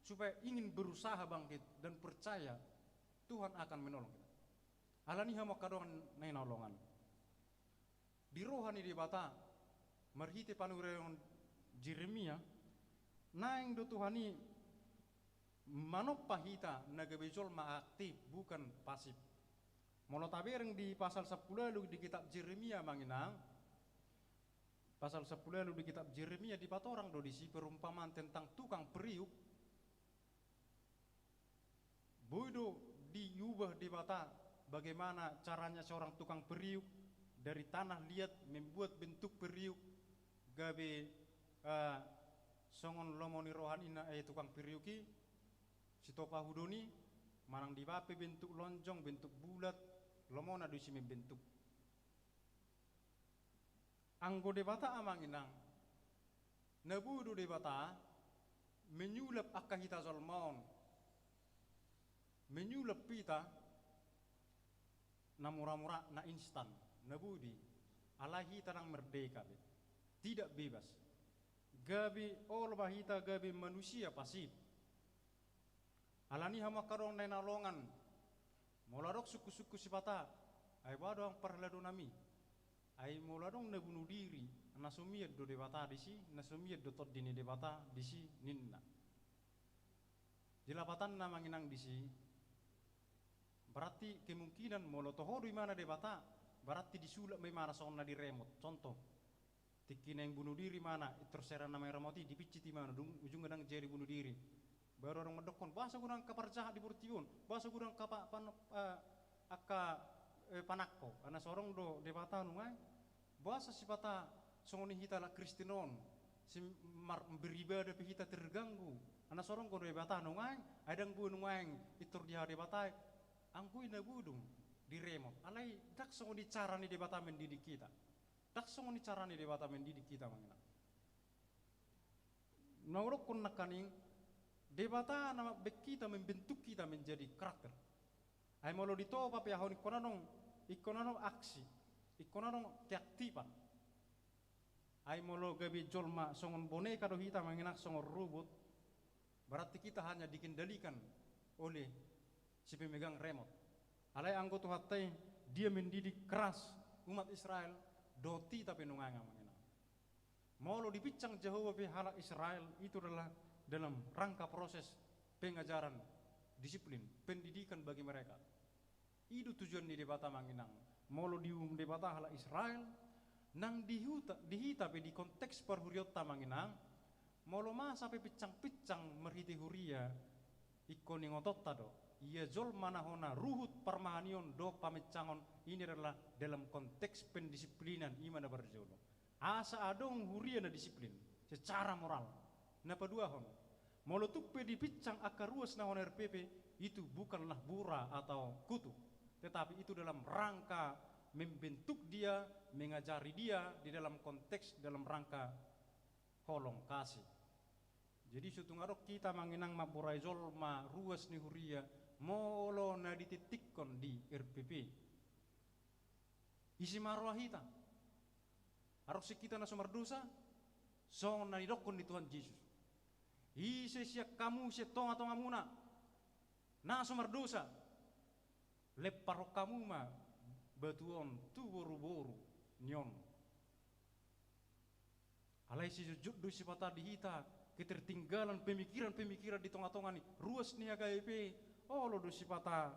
supaya ingin berusaha bangkit dan percaya Tuhan akan menolong kita. Alani i hamu angka dongan na hinaholongan, di roha ni Debata, marhite panurion Jeremia, naeng do Tuhan i manompa hita na gabe jolma aktif, bukan pasif. Molo tabereng di pasal sampulu ualu di kitab Jeremia, amang inang, pasal sampulu ualu di kitab Jeremia, dipatorang do disi perumpamaan tentang tukang periuk. Boi do diubah Debata bagaimana caranya seorang tukang periuk, dari tanah liat membuat bentuk periuk, gabe, eh, songon lomo ni roha ni na, eh, tukang periuk i, sitopa hudon i, manang dibaen pe bentuk lonjong, bentuk bulat, lomona do disi membentuk. Anggo Debata, amang inang, na boi do Debata menyulap angka hita jolma on, menyulap hita na mura-mura, na instan, na boi do i. Alai hita ndang merdeka be, tidak bebas. Gabe olo ma hita gabe manusia pasif. Alani i hamu angka dongan na hinaholongan, molo adong sungkun-sungkun sipata, ai boha do, amang parhaladonami? Ai molo adong na bunuh diri, na so mian do Debata disi, na so mian do Tondi ni Debata disi, ninna. Di lapatanna, amang inang, disi, berarti kemungkinan molo toho do imana Debata, berarti disulap ma imana songon na diremot. Contoh, tingki naeng bunuh diri imana, pintor sera na mangeremot i, dipincit imana, dung ujungna ndang jadi bunuh diri. Baru adong mandokkon, boasa godang angka parjahat di portibi on, boasa godang angka pa-, pan-, eh, angka, eh, panangko, ala so adong do Debata nuaeng. Boasa sipata songon i hita halak Kristen on, si mar-, beribadah pe hita terganggu, ala so adong do Debata nuaeng, ai ndang boi nuaeng pintor dihaha Debata i. Anggo i na boi do diremot, alai ndang songon i cara ni Debata mendidik hita. Ndang songon i cara ni Debata mendidik hita, amang inang. Na hudokkon nangkaning, Debata na mambaen hita, membentuk kita menjadi karakter. Ai molo ditopa pe aha on, ingkon adong, ingkon adong aksi, ingkon adong keaktifan. Ai molo gabe jolma songon boneka do hita, amang inang, songon robot, berarti kita hanya dikendalikan oleh si pemegang remote. Alai anggo Tuhanta i, Dia mendidik keras umat Israel, dohot hita pe nuaeng, amang inang. Molo dipinsang Jahowa pe halak Israel, itu adalah dalam rangka proses pengajaran, disiplin, pendidikan bagi mereka. I do tujuan ni Debata, amang inang. Molo diuhum Debata halak Israel, nang di huta, di hita pe di konteks parhuriaonta, amang inang, molo masa pe pinsang-pinsang marhite huria, ingkon ingotonta do, ia jolma na hona ruhut parmahanion dohot paminsangon, ini adalah dalam konteks pendisiplinan, i ma na parjolo. Asa adong huria na disiplin secara moral. Na paduahon, molo tung pe dipinsang angka ruas na hona R P P, itu bukanlah bura atau kutuk, tetapi itu dalam rangka membentuk dia, mengajari dia di dalam konteks, dalam rangka holong kasih. Jadi so tung adong hita, amang inang, mamborai jolma ruas ni huria, molo na ditingtingkon di R P P, ise ma roha hita? Adong sian hita na so mardosa? Songon na nidokkon ni Tuhan Jesus: Ise sian hamu sian tonga-tongamuna na so mardosa, lemparhon hamu ma batu on tu boruboru ni on. Alai sai jotjot do sipata di hita ketertinggalan pemikiran-pemikiran di tonga-tonga ni ruas ni H K B P. Olo do sipata,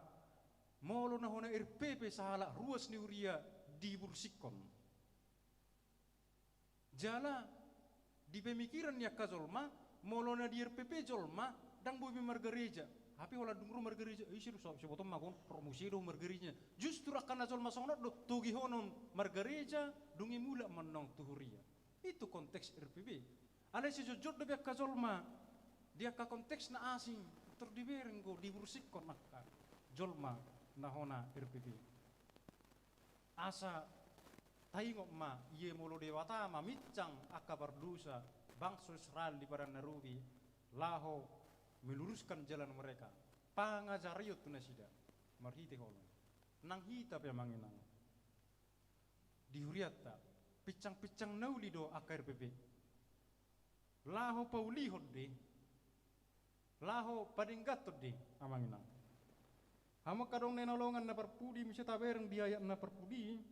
molo na hona R P P sahalak ruas ni huria dibursikkon. Jala di pemikiran ni angka jolma, molo na di R P P jolma, ndang boi be margareja. Hape holan dung ro margareja, ise do, so, sibotom ma on, ro muse do margareja. Justru angka na jolma songon on do togihonon margareja, dung i mulak ma annon tu huria. Itu konteks R P P. Alai sai jotjot dope angka jolma di angka konteks na asing, tor dibereng do, dibursikkon angka jolma na hona R P P. Asa taingot ma, ia molo Debata maminsang angka pardosa bangso Israel di Padan na Robi, laho meluruskan jalan mereka, pangajarion tu nasida marhite holong. Nang hita pe, amang inang, di hurianta, pinsang-pinsang na uli do angka R P P. Laho paulihon do i, laho padengganhon do i, amang inang. Hamu angka dongan na hinaholongan na parpudi, muse tabereng di ayat na parpudi,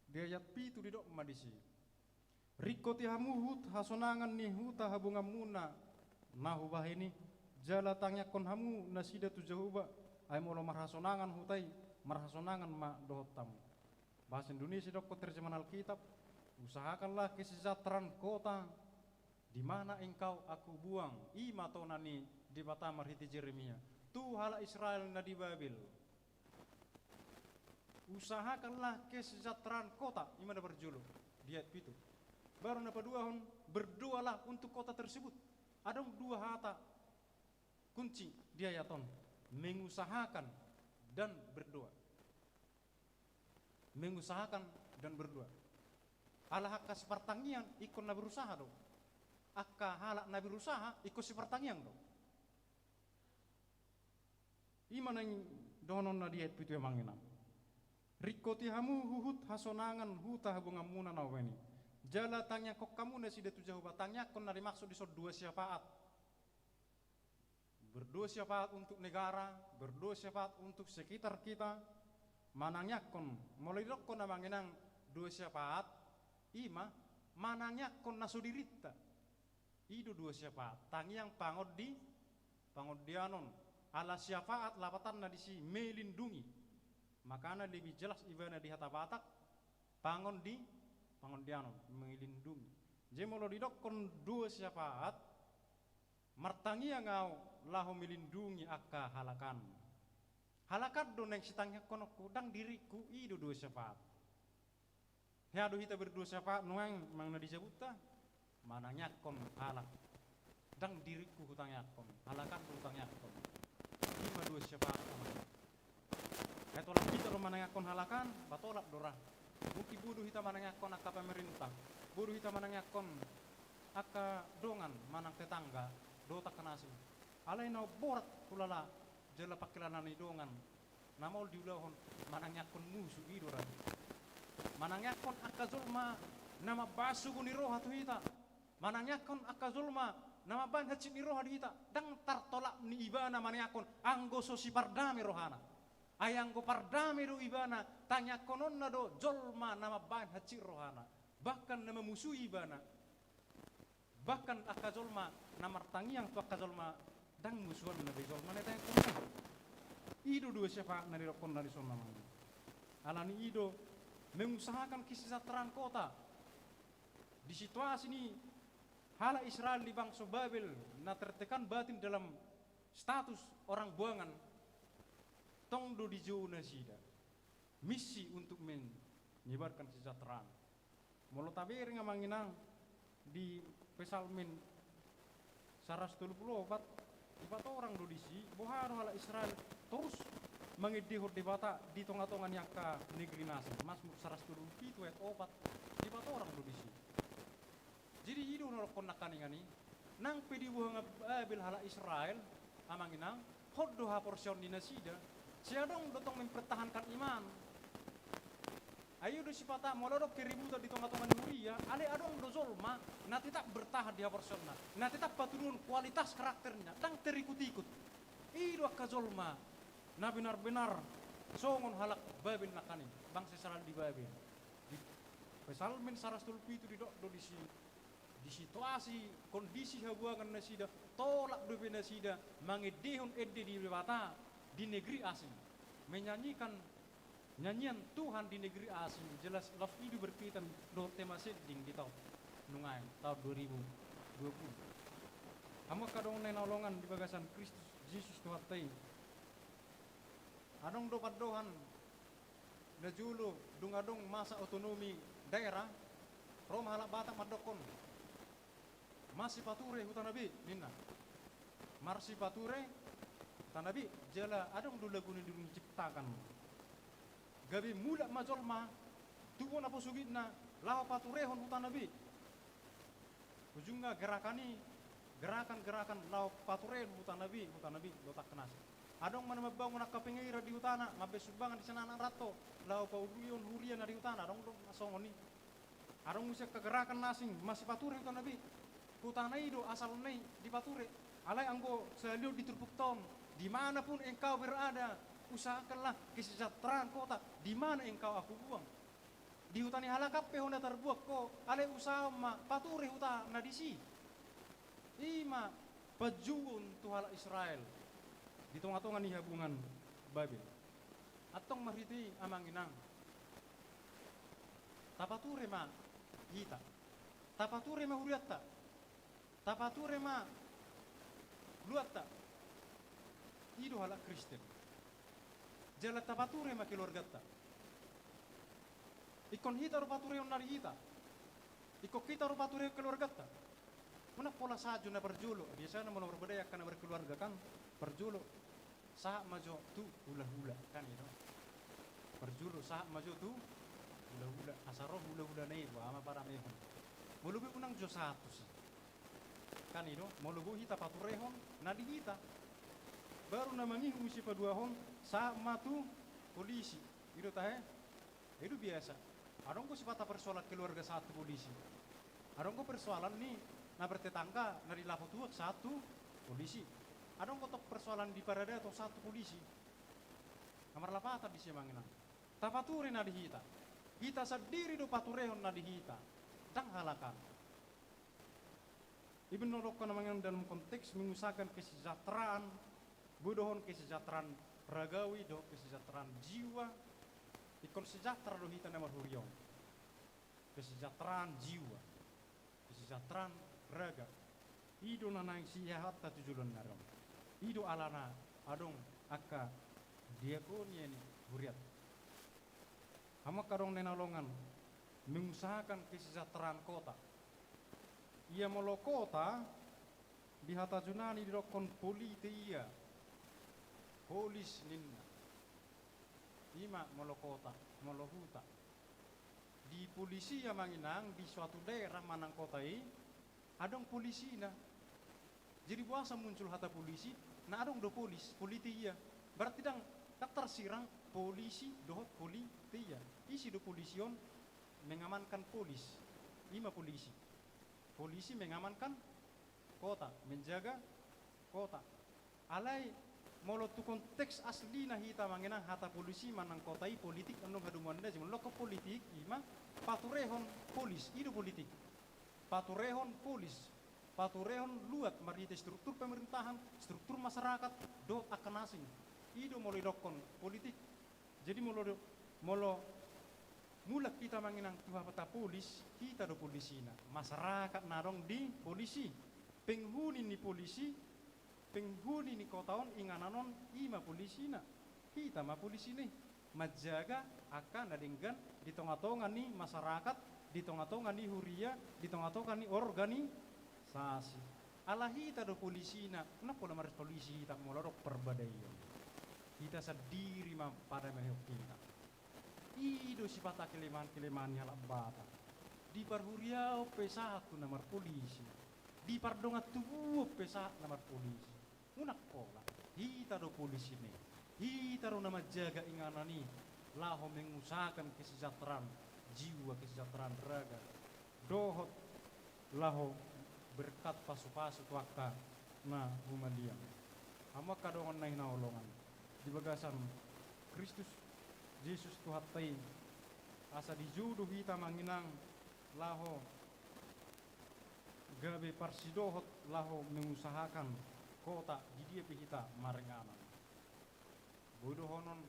di ayat pitu didok ma disi: Ringkoti hamu huhut hasonangan ni huta habonganmuna na hubahen i, jala tangiangkon hamu nasida tu Jahowa, ai molo marhasonangan huta i, marhasonangan ma dohot hamu. Bahasa Indonesia didokkon terjemahan Alkitab: Usahakanlah kesejahteraan kota di mana engkau aku buang. I ma tona ni Debata marhite Jeremia tu halak Israel na di Babel. Usahakanlah kesejahteraan kota, i ma na parjolo di ayat pitu. Baru na paduahon, berdoalah untuk kota tersebut. Adong dua hata kunci di ayat on: mengusahakan dan berdoa. Mengusahakan dan berdoa. Ala angka sipartangiang ingkon na berusaha do. Angka halak na berusaha ingkon sipartangiang do. I ma naeng dohononna di ayat pitu, amang inang. Ringkoti hamu huhut hasonangan huta habonganmuna na hubahen i, jala tangiangkon hamu nasida tu Jahowa. Tangiangkon na dimaksud dison dua syafaat. Berdoa syafaat untuk negara, berdoa syafaat untuk sekitar kita, manangiangkon, molo didokkon, amang inang, dua syafaat, i ma manangiangkon na so dirinta. I do dua syafaat, tangiang, pangondi, pangondianon. Ala syafaat lapatanna disi melindungi. Makana lebih jelas ibana di hata Batak, pangondi, pangondianon, melindungi. Jadi molo didokkon dua syafaat, martangiang ahu laho melindungi angka halak an. Halak an do naeng sitangiangkononku, ndang diringku, i do dua syafaat. Hea do hita berdua syafaat nuaeng, manang na dijabunta, manangiangkon halak. Ndang diringku hutangiangkon, halak an do hutangiangkon. I ma dua syafaat, amang. Ai tolap hita do manangiangkon halak an, ba tolap do ra. Mungkin boi do hita manangiangkon angka pemerintah, boi do hita manangiangkon angka dongan manang tetangga dohot angka na asing. Alai na umborat hulala jala pangkilalaan ni dongan na maol diulahon, manangiangkon musu, i do ra. Manangiangkon angka jolma na mambahen sogo ni roha tu hita, manangiangkon angka jolma na mambahen hansit ni roha di hita, ndang tartolap ni ibana manangiangkon anggo so sipardame rohana. Ai anggo pardame do ibana, tangiangkononna do jolma na mambahen hansit rohana, bahkan na mamusui ibana. Bahkan angka jolma na martangiang tu angka jolma, ndang musuanna be jolma na itangiangkonna. I do dua syafaat na nidokkonna dison, amang. Alani i do mengusahakan kesejahteraan kota. Di situasi ni halak Israel di bangso Babel na tertekan batin dalam status orang buangan, tong do dijou nasida misi untuk menyebarkan kesejahteraan. Molo tabereng, amang inang, di Psalmen saratus tolu pulu opat, dipatorang do disi boha do halak Israel torus mangendehon Debata di tonga-tonga ni angka negeri na asing. Mazmur saratus tolu pulu pitu ayat opat, dipatorang do disi. Jadi i do na dokkon nangkaningan i, nang pe dibuang Babel halak Israel, amang inang, hot do haporseaon ni nasida. Sai adong do tong mempertahankan iman. Ai i do sipata molo adong keributan di tonga-tonga ni huria, alai adong do jolma na tetap bertahan di haporseaonna, na tetap patuduhon kualitas karakternya, ndang terikut-ikut. I do angka jolma na benar-benar songon halak Babel nangkaning, bangsa Israel di Babel. Di Psalmen saratus tolu pulu pitu didok do disi, di situasi kondisi habuangan nasida, tolap dope nasida mangendehon ende ni Debata di negeri asing. Menyanyikan nyanyian Tuhan di negeri asing, jelas laos i do berkaitan dohot tema sending di taon nuaeng, taon dua ribu dua puluh. Hamu angka dongan na hinaholongan di bagasan Kristus Jesus Tuhanta i. Adong do pandohan na jolo, dung adong masa otonomi daerah, ro ma halak Batak mandokkon, "Marsipature hutana be," ninna. "Marsipature hutana be," jala adong do lagu na dung diciptakan, "Gabe mulak ma jolma tu bona posogitna laho paturehon hutana be." Ujungna gerakan i, gerakan-gerakan laho paturehon hutana be, hutana be, dohot angka na asing. Adong ma na mambangun angka pengeira di hutana, mambahen sumbangan di sian anak ranto, laho paulihon huria na di hutana, adong do na songon i. Adong muse angka gerakan na asing, marsipature hutana be. Hutana i do asalna i dipature. Alai anggo sahali on di turpukta on, di mana pun engkau berada, usahakanlah kesejahteraan kota di mana engkau aku buang. Di huta ni halak an pe ho na tarbuang ho, alai usahahon ma pature huta na disi. I ma panjouon tu halak Israel di tonga-tonga ni habuangan Babel. Antong marhite i, amang inang, tapature ma hita, tapature ma hurianta, tapature ma luatta. I do halak Kristen. Jala tapature ma keluarganta. Ingkon hita do paturehon na di hita. Ingkon hita do paturehon keluarganta. Unang pola sajo na parjolo. Biasana molo marbadai angka na berkeluarga kan, parjolo sahat ma jo tu hulahula, kan i do. Parjolo sahat ma jo tu hulahula. Asa ro hulahulana i, boha ma paramehon. Molo boi unang jo sahat tusi. Kan i do, molo boi hita paturehon na di hita. Baru na mangihut muse paduahon, sahat ma tu polisi. I do tahe. I do biasa. Adong do sipata persoalan keluarga sahat tu polisi. Adong do persoalan ni na bertetangga na di lapo tuak sahat tu polisi. Adong do tong persoalan di paradaton sahat tu polisi. Na marlapatan disi, amang inang. Tapature na di hita. Hita sandiri do paturehon na di hita. Ndang halak an. I ma na hudokkon, amang inang, dalam konteks mengusahakan kesejahteraan, boi do on kesejahteraan ragawi dohot kesejahteraan jiwa. Ingkon sejahtera do hita na marhuria on. Kesejahteraan jiwa, kesejahteraan raga. I do na naeng sihahatta tu joloan ni ari on. I do alana adong angka diakonia ni hurianta. Hamu angka dongan na hinaholongan, mengusahakan kesejahteraan kota. Ia molo kota, di hata Junani didokkon politeia, polis ninna. I ma molo kota, molo huta. Di polisi, amang inang, di suatu daerah manang kota i, adong polisina. Jadi boasa muncul hata polisi, na adong do polis, politeia. Berarti ndang, ndang tarsirang polisi dohot politeia. Ise do polisi on? Mengamankan polis. I ma polisi. Polisi mengamankan kota, menjaga kota. Alai Molo tu konteks aslina hita manang hata polisi manang kota i, politik, annon hadomuanna, jumolo politik ima paturehon polis, i do politik. Paturehon polis, paturehon luat marhite struktur pemerintahan, struktur masyarakat, dohot angka na asing. I do molo idokkon politik. Jadi molo do, molo mulak hita manang tu hata polis, hita do polisina. Masyarakat na adong di polis i, penghuni ni polis i, penghuni ni kota on, inganan on, ima polisina. Hita ma polisina i, manjaga angka na denggan di tonga-tonga ni masyarakat, di tonga-tonga ni huria, di tonga-tonga ni organisasi. Ala hita do polisina, nang pola marpolisi hita molo adong parbadaion. Hita sandiri ma padamehon hita. I do sipata kelemahan-kelemahan ni halak Batak. Di parhuriaon pe sahat tu na marpolisi. Di pardongan tubuon pe sahat na marpolisi. Unang pola, hita do polisina i. Hita do na manjaga inganan i, laho mengusahakan kesejahteraan jiwa, kesejahteraan raga, dohot laho berkat pasu-pasu tu angka na humaliang. Hamu angka dongan na hinaholongan di bagasan Kristus Jesus Tuhanta i, asa dijou do hita manang laho gabe parsidohot laho mengusahakan kota di dia pe hita maringanan. Boi dohonon,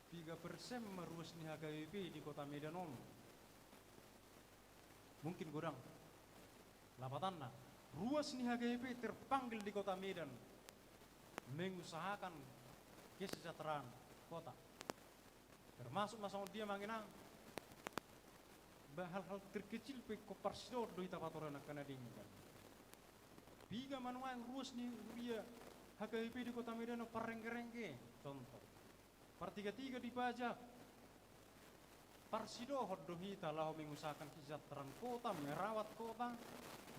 piga persen ma ruas ni H K B P di kota Medan on? Mungkin godang. Lapatanna, ruas ni H K B P terpanggil di kota Medan mengusahakan kesejahteraan kota. Termasuk ma songon dia manang, ba hal-hal terkecil pe ingkon parsidohot do hita paturehon angka na denggan. Piga ma nuaeng ruas ni huria H K B P di kota Medan on parrengge-rengge, contoh. Partiga-tiga dipajak. Parsidohot do hita laho mengusahakan kesejahteraan kota, merawat kota,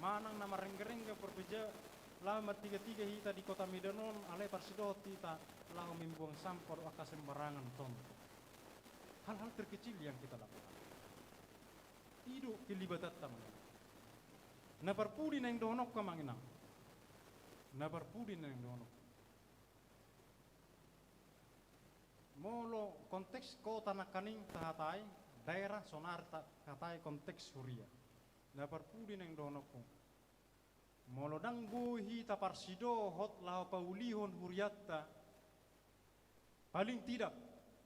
manang na marrengge-rengge parpeja, laho martiga-tiga hita di kota Medan on, alai parsidohot hita laho membuang sampah do angka sembarangan, contoh. Hal-hal terkecil yang kita lakukan. I do kelibatanta manang. Na parpudi naeng dohononku manang. Na parpudi naeng dohononku. Molo konteks kota nangkaning tahatai, daerah sonari tahatai konteks huria. Na parpudi naeng dohononku. Molo ndang boi hita parsidohot laho paulihon hurianta, paling tidak,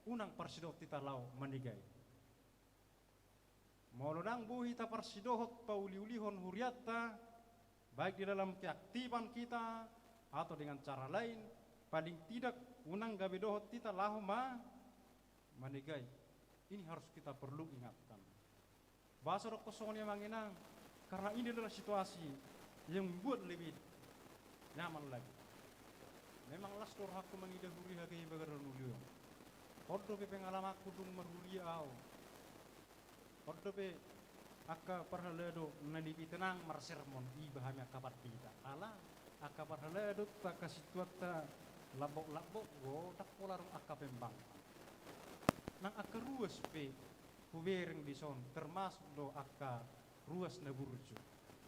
unang parsidohot hita laho manegai. Molo ndang boi hita parsidohot pauliulihon hurianta, baik di dalam keaktifan kita atau dengan cara lain, paling tidak unang gabe dohot hita laho ma-, manegai. Ini harus kita perlu ingatkan. Boasa dokkon songon i amang inang? Karena ini adalah situasi yang membuat lebih nyaman lagi. Memang las do rohangku mangida huria H K I Bagaran Uli on. On dope pengalamanku dung marhuria au. On dope angka parhalado na lebih tenang marsermon, iba hami angka pandita. Ala angka parhaladonta, angka sintuanta lambok-lambok do, ndang pola dung angka pembangkang. Nang angka ruas pe hubereng dison, termasuk do angka ruas na burju.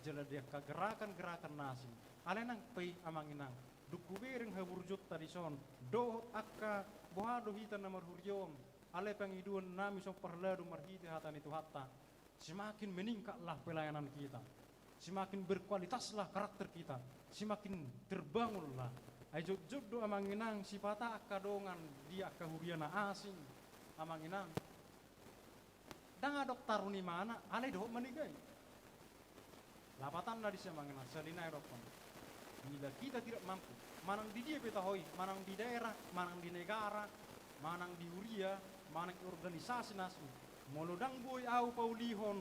Jala di angka gerakan-gerakan na asing. Alai nang pe i amang inang, dung hubereng haburjuonta dison, dohot angka boha do hita na marhuria on, alai pangidoan nami songon parhalado marhite hata ni Tuhanta, semakin meningkatlah pelayanan kita, semakin berkualitaslah karakter kita, semakin terbangunlah. Ai jotjot do amang inang sipata angka dongan di angka huria na asing, amang inang. Ndang adong taru ni mana, alai dohot manegai. Lapatanna disi amang inang, sahali nai dohonon. Bila kita tidak mampu, manang di dia pe taho i, manang di daerah, manang di negara, manang di huria, manang di organisasi na asing, molo ndang boi au paulihon,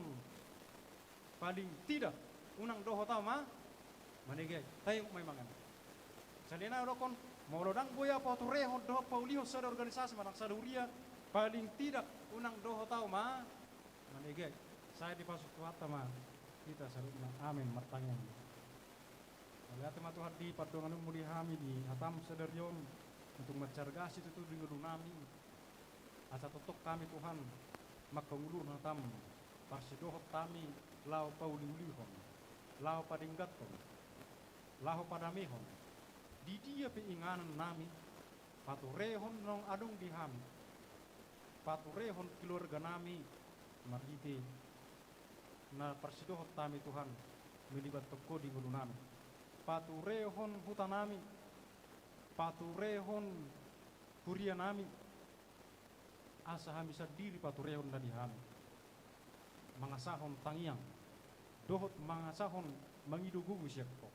paling tidak unang dohot au ma manegai. Taingot ma i amang inang. Sahali nai dohonon, molo ndang boi au paturehon dohot paulihon sada organisasi manang sada huria, paling tidak unang dohot au ma manegai. Sai dipasupasu Tuhanta ma hita saluhutna. Amin. Martangiang. Mauliate ma Tuhan di pandonganonmu di hami di hataM sadari on, unang mansargasi tutu di ngolu nami. Asa tongtong hami Tuhan, mangkaulahon hataM, parsidohot hami laho pauliulihon, laho padengganhon, laho padamehon, Di dia pe inganan nami, paturehon naung adong di hami, paturehon keluarga nami, marhite na parsidohot hami Tuhan, melibathon Ho di ngolu nami. Paturehon huta nami, paturehon huria nami, asa hami sandiri paturehon na di hami. Mangasahon tangiang, dohot mangasahon mangido gogo sian Ho.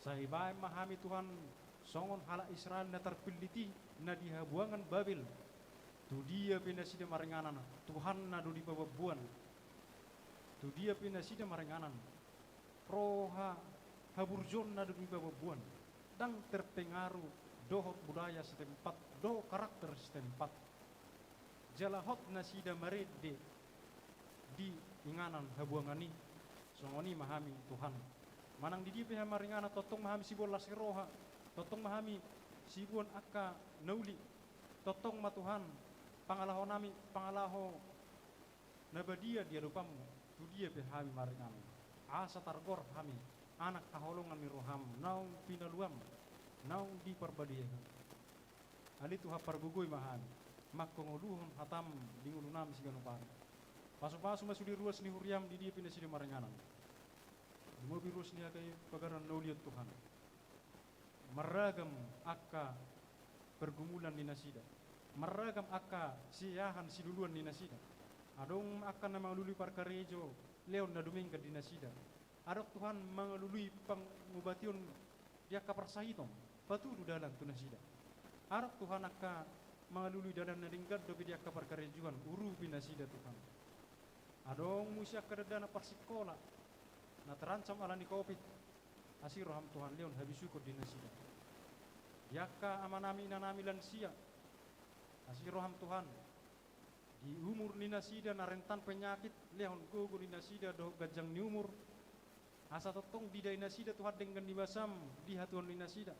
Sai baen ma hami Tuhan, songon halak Israel na tarpillit i, na di habuangan Babel. Tu dia pe nasida maringanan, Tuhanna do dipabamboan. Tu dia pe nasida maringanan, roha haburjuonna do dipabamboan. Ndang terpengaruh dohot budaya setempat, dohot karakter setempat. Jala hot nasida marende di inganan habuangan i. Songon i ma hami Tuhan. Manang di dia pe hami maringanan, tongtong ma hami siboan las ni roha, tongtong ma hami siboan angka na uli. Tongtong ma Tuhan, pangalaho nami, pangalaho na badia di adopanmu, tu dia pe hami maringanan. Asa targoar hami anak haholongan ni roham, naung pinaluam, naung diparbadiahon. Ale Tuhan, pargogoi ma hami, manghangoluhon hatam di ngolu nami siganup ari. Pasupasu ma sude ruas ni huriam di dia pe nasida maringanan. Lumobi ruas ni angka pagaran na uli on Tuhan. Marragam angka pergumulan ni nasida. Marragam angka siahan siluluan ni nasida. Adong angka na mangalului parkarejo, lehon na dumenggan di nasida. Adong Tuhan mangalului pangubation di angka parsahiton, patudu dalan tu nasida. Adong Tuhan angka mangalului dalan na denggan dope di angka parkarejoan, urupi nasida Tuhan. Adong muse angka dakdanak parsingkola, na terancam ala ni covid, asi roham Tuhan, lehon habisuhon di nasida. Di angka amanami inanami lansia, asi roham Tuhan, di umur ni nasida na rentan penyakit, lehon gogo ni nasida dohot ganjang ni umur. Asa tongtong didai nasida Tuhan denggan ni basam di hatuaon ni nasida.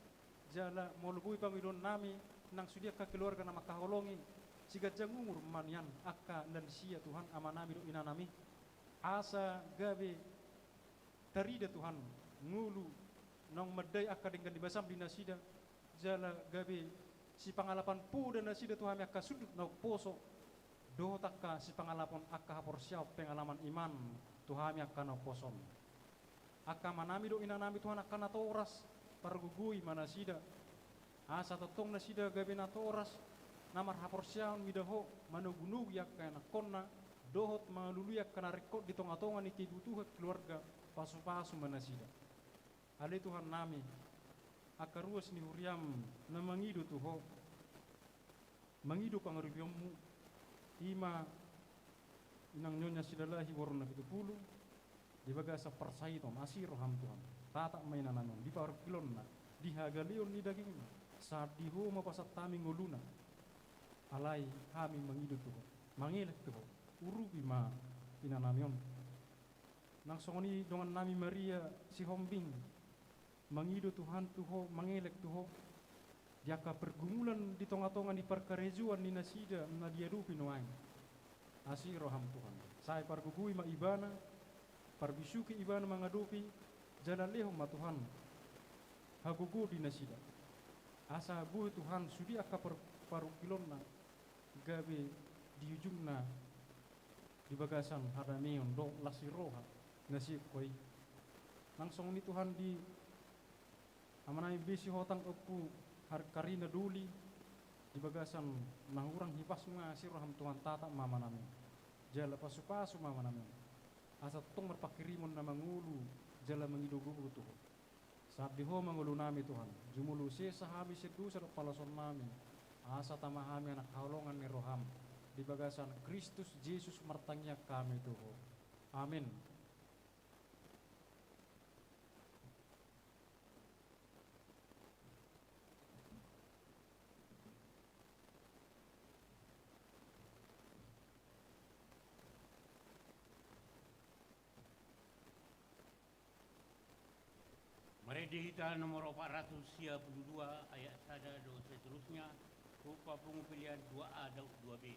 Jala molo boi pangidoan nami nang sude angka keluarga na mangkaholongi, siganjang umur ma nian angka lansia Tuhan, amanami dohot inanami. Asa gabe tarida Tuhan ngolu naung mandai angka denggan ni basam di nasida, jala gabe sipangalapan poda nasida tu hami angka sundut na umposo, dohot angka sipangalapon angka haporseaon pengalaman iman tu hami angka na umposo on. Angka amanami dohot inanami Tuhan angka natoras, pargogoi ma nasida. Asa tongtong nasida gabe natoras, na marhaporseaon mida Ho, manogunogu angka ianakhonna, dohot mangalului angka na ringkot di tongatonga ni kebutuhan keluarga, pasupasu ma nasida. Ale Tuhan nami, angka ruas ni huriam na mangido tu Ho, mangido pangarupionmu, i ma inang Nyonya Silalahi boru na pitu pulu, di bagasan parsahiton, asi roham Tuhan, tatap ma inanami on, di parungkilonna, di hagaleon ni dagingna, sahat di Ho ma pasahat hami ngoluna, alai hami mangido tu Ho, mangelek tu Ho, urupi ma inanami on. Nang songon i dongannami Maria Sihombing, mangido Tuhan tu Ho, mangelek tu Ho, di angka pergumulan di tongatonga ni parkarejoan ni nasida na diadopi nuaeng. Asi roham Tuhan. Sai pargogoi ma ibana, parbisuhi ibana mangadopi, jala lehon ma Tuhan hagogoon di nasida. Asa boi Tuhan sude angka par-, parungkilonna, gabe di ujungna di bagasan hadameon dohot las ni roha na sian Ho i. Nang songon i Tuhan di amanami be Sihotang Ompu Har-, Karina Doli, di bagasan na hurang hipasmu, asi roham Tuhan, tatap ma amanami on. Jala pasupasu ma amanami on. Asa tongtong marpanghirimon na mangolu, jala mangido gogo tu Ho. Sahat di Ho ma ngolunami Tuhan, jumolo sesa hami sian dosa dohot palaoannami, asa tama hami anak haholongan ni roham, di bagasan Kristus Jesus martangiang hami tu Ho. Amin. Marende hita nomor opat ratus sia pulu dua ayat sada dohot seterusnya, huhut pungu pelean dua A dohot dua B.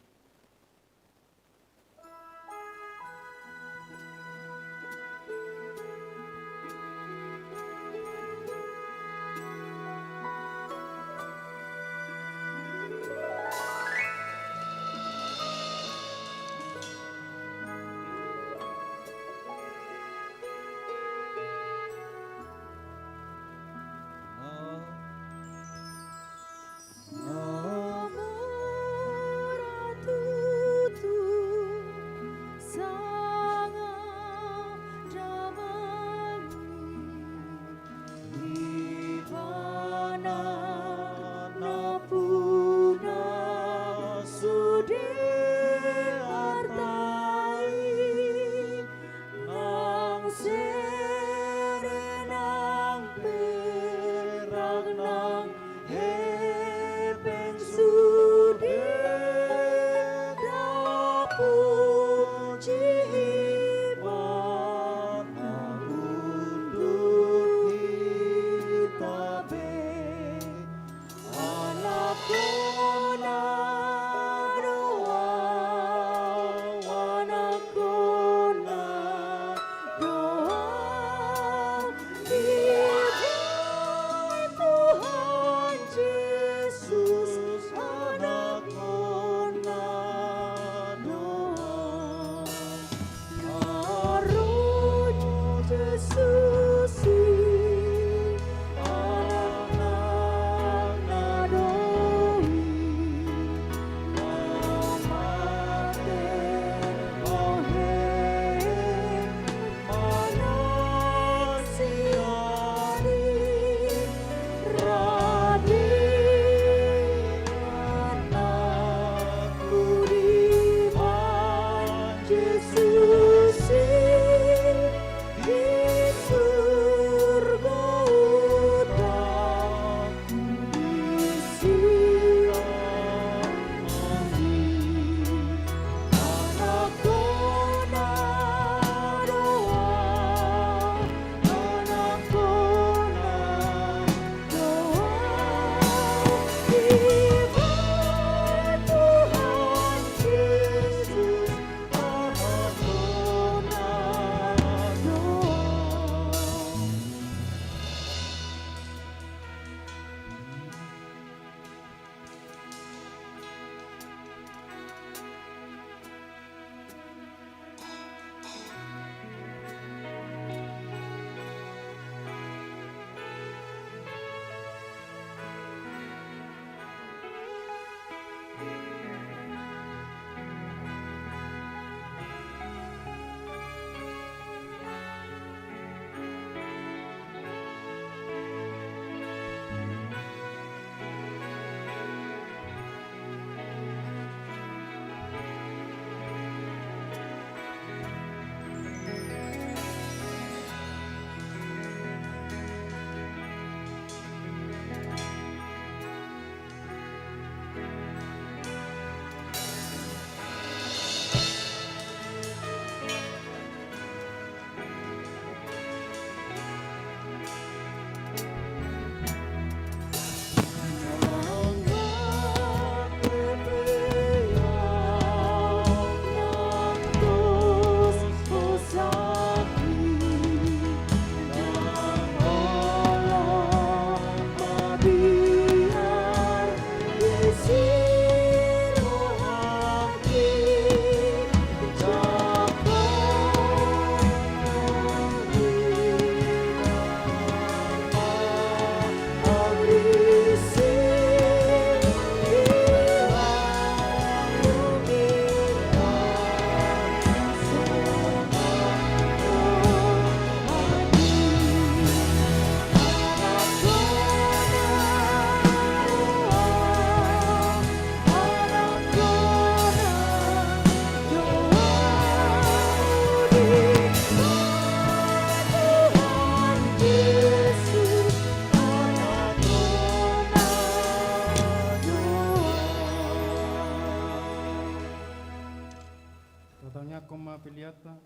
ma peleanta.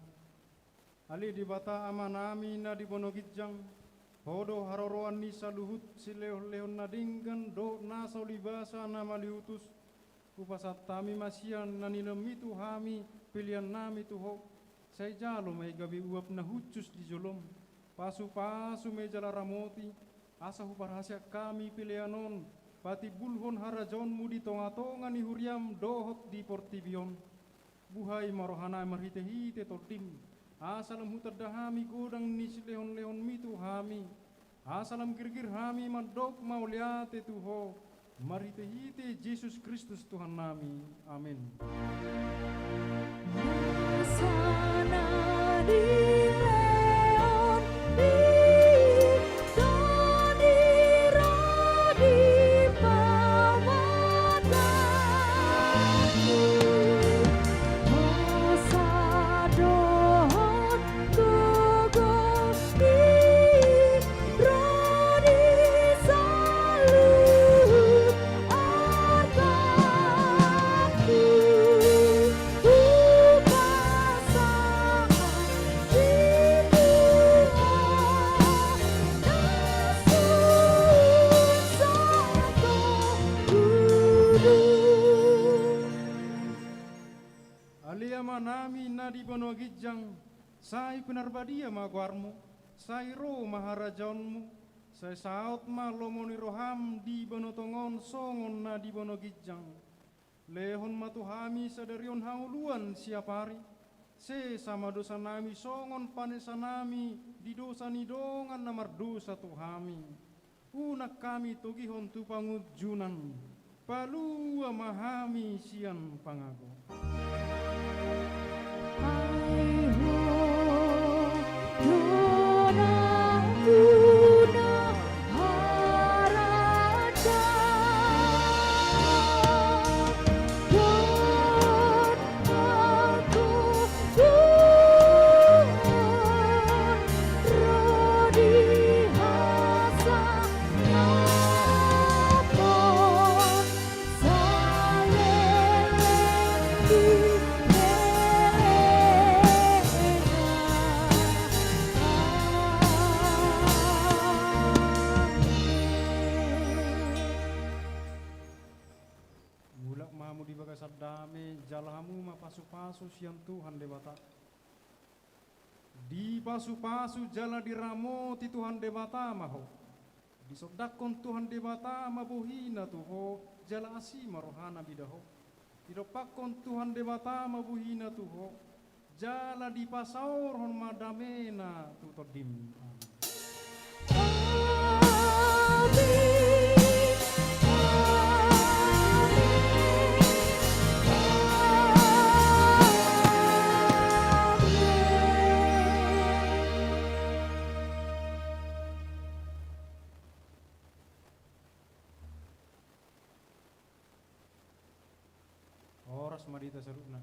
Ale Debata Amanami na di banua ginjang, Ho do haroroan ni saluhut silehonlehon na denggan dohot nasa ulibasa na maliutus. Hupasahat hami ma sian na nilehonMi tu hami peleannami tu Ho. Sai jalo ma i gabe uap na hushus di jolom. Pasupasu ma i jala ramoti, asa huparhaseang hami pelean on patimbulhon harajaonMu di tongatonga ni huriaM dohot di portibi on. Buhai ma rohanami marhitehite TondiM, asa lam hutanda hami godang ni silehonlehonMi tu hami, asa lam girgir hami mandok mauliate tu Ho, marhitehite Jesus Kristus Tuhannami. Amen. Nasa na dilehon di Tondi ro di pamataku, dosa dohot gogo i ro di saluhut artangku. Hupasahat di Tuhan na sun sahat tu ujung. Ale Amanami na di banua ginjang, sai pinarbadia ma goarMu, sai ro ma harajaonMu, sai saut ma lomo ni rohaM di banua tonga on songon na di banua ginjang. Lehon ma tu hami sadari on hangoluan siapari. Sesa ma dosanami songon panesanami di dosa ni dongan na mardosa tu hami. Unang hami togihon tu pangunjunan. Palua ma hami sian pangago. Ai Ho do nampuna harajaon dohot pangkuduan ro di hasangapon saleleng di lelengna. Amen. Mulak ma hamu di bagasan dame, jala hamu ma pasupasu sian Tuhan Debata. Dipasupasu jala diramoti Tuhan Debata ma ho. Disondangkon Tuhan Debata ma bohina tu ho, jala asi ma rohana mida ho. Didompakkon Tuhan Debata ma bohina tu ho, jala dipasaorhon ma damena tu tondim. Amin. Amin. Amin. Horas ma di hita saluhutna.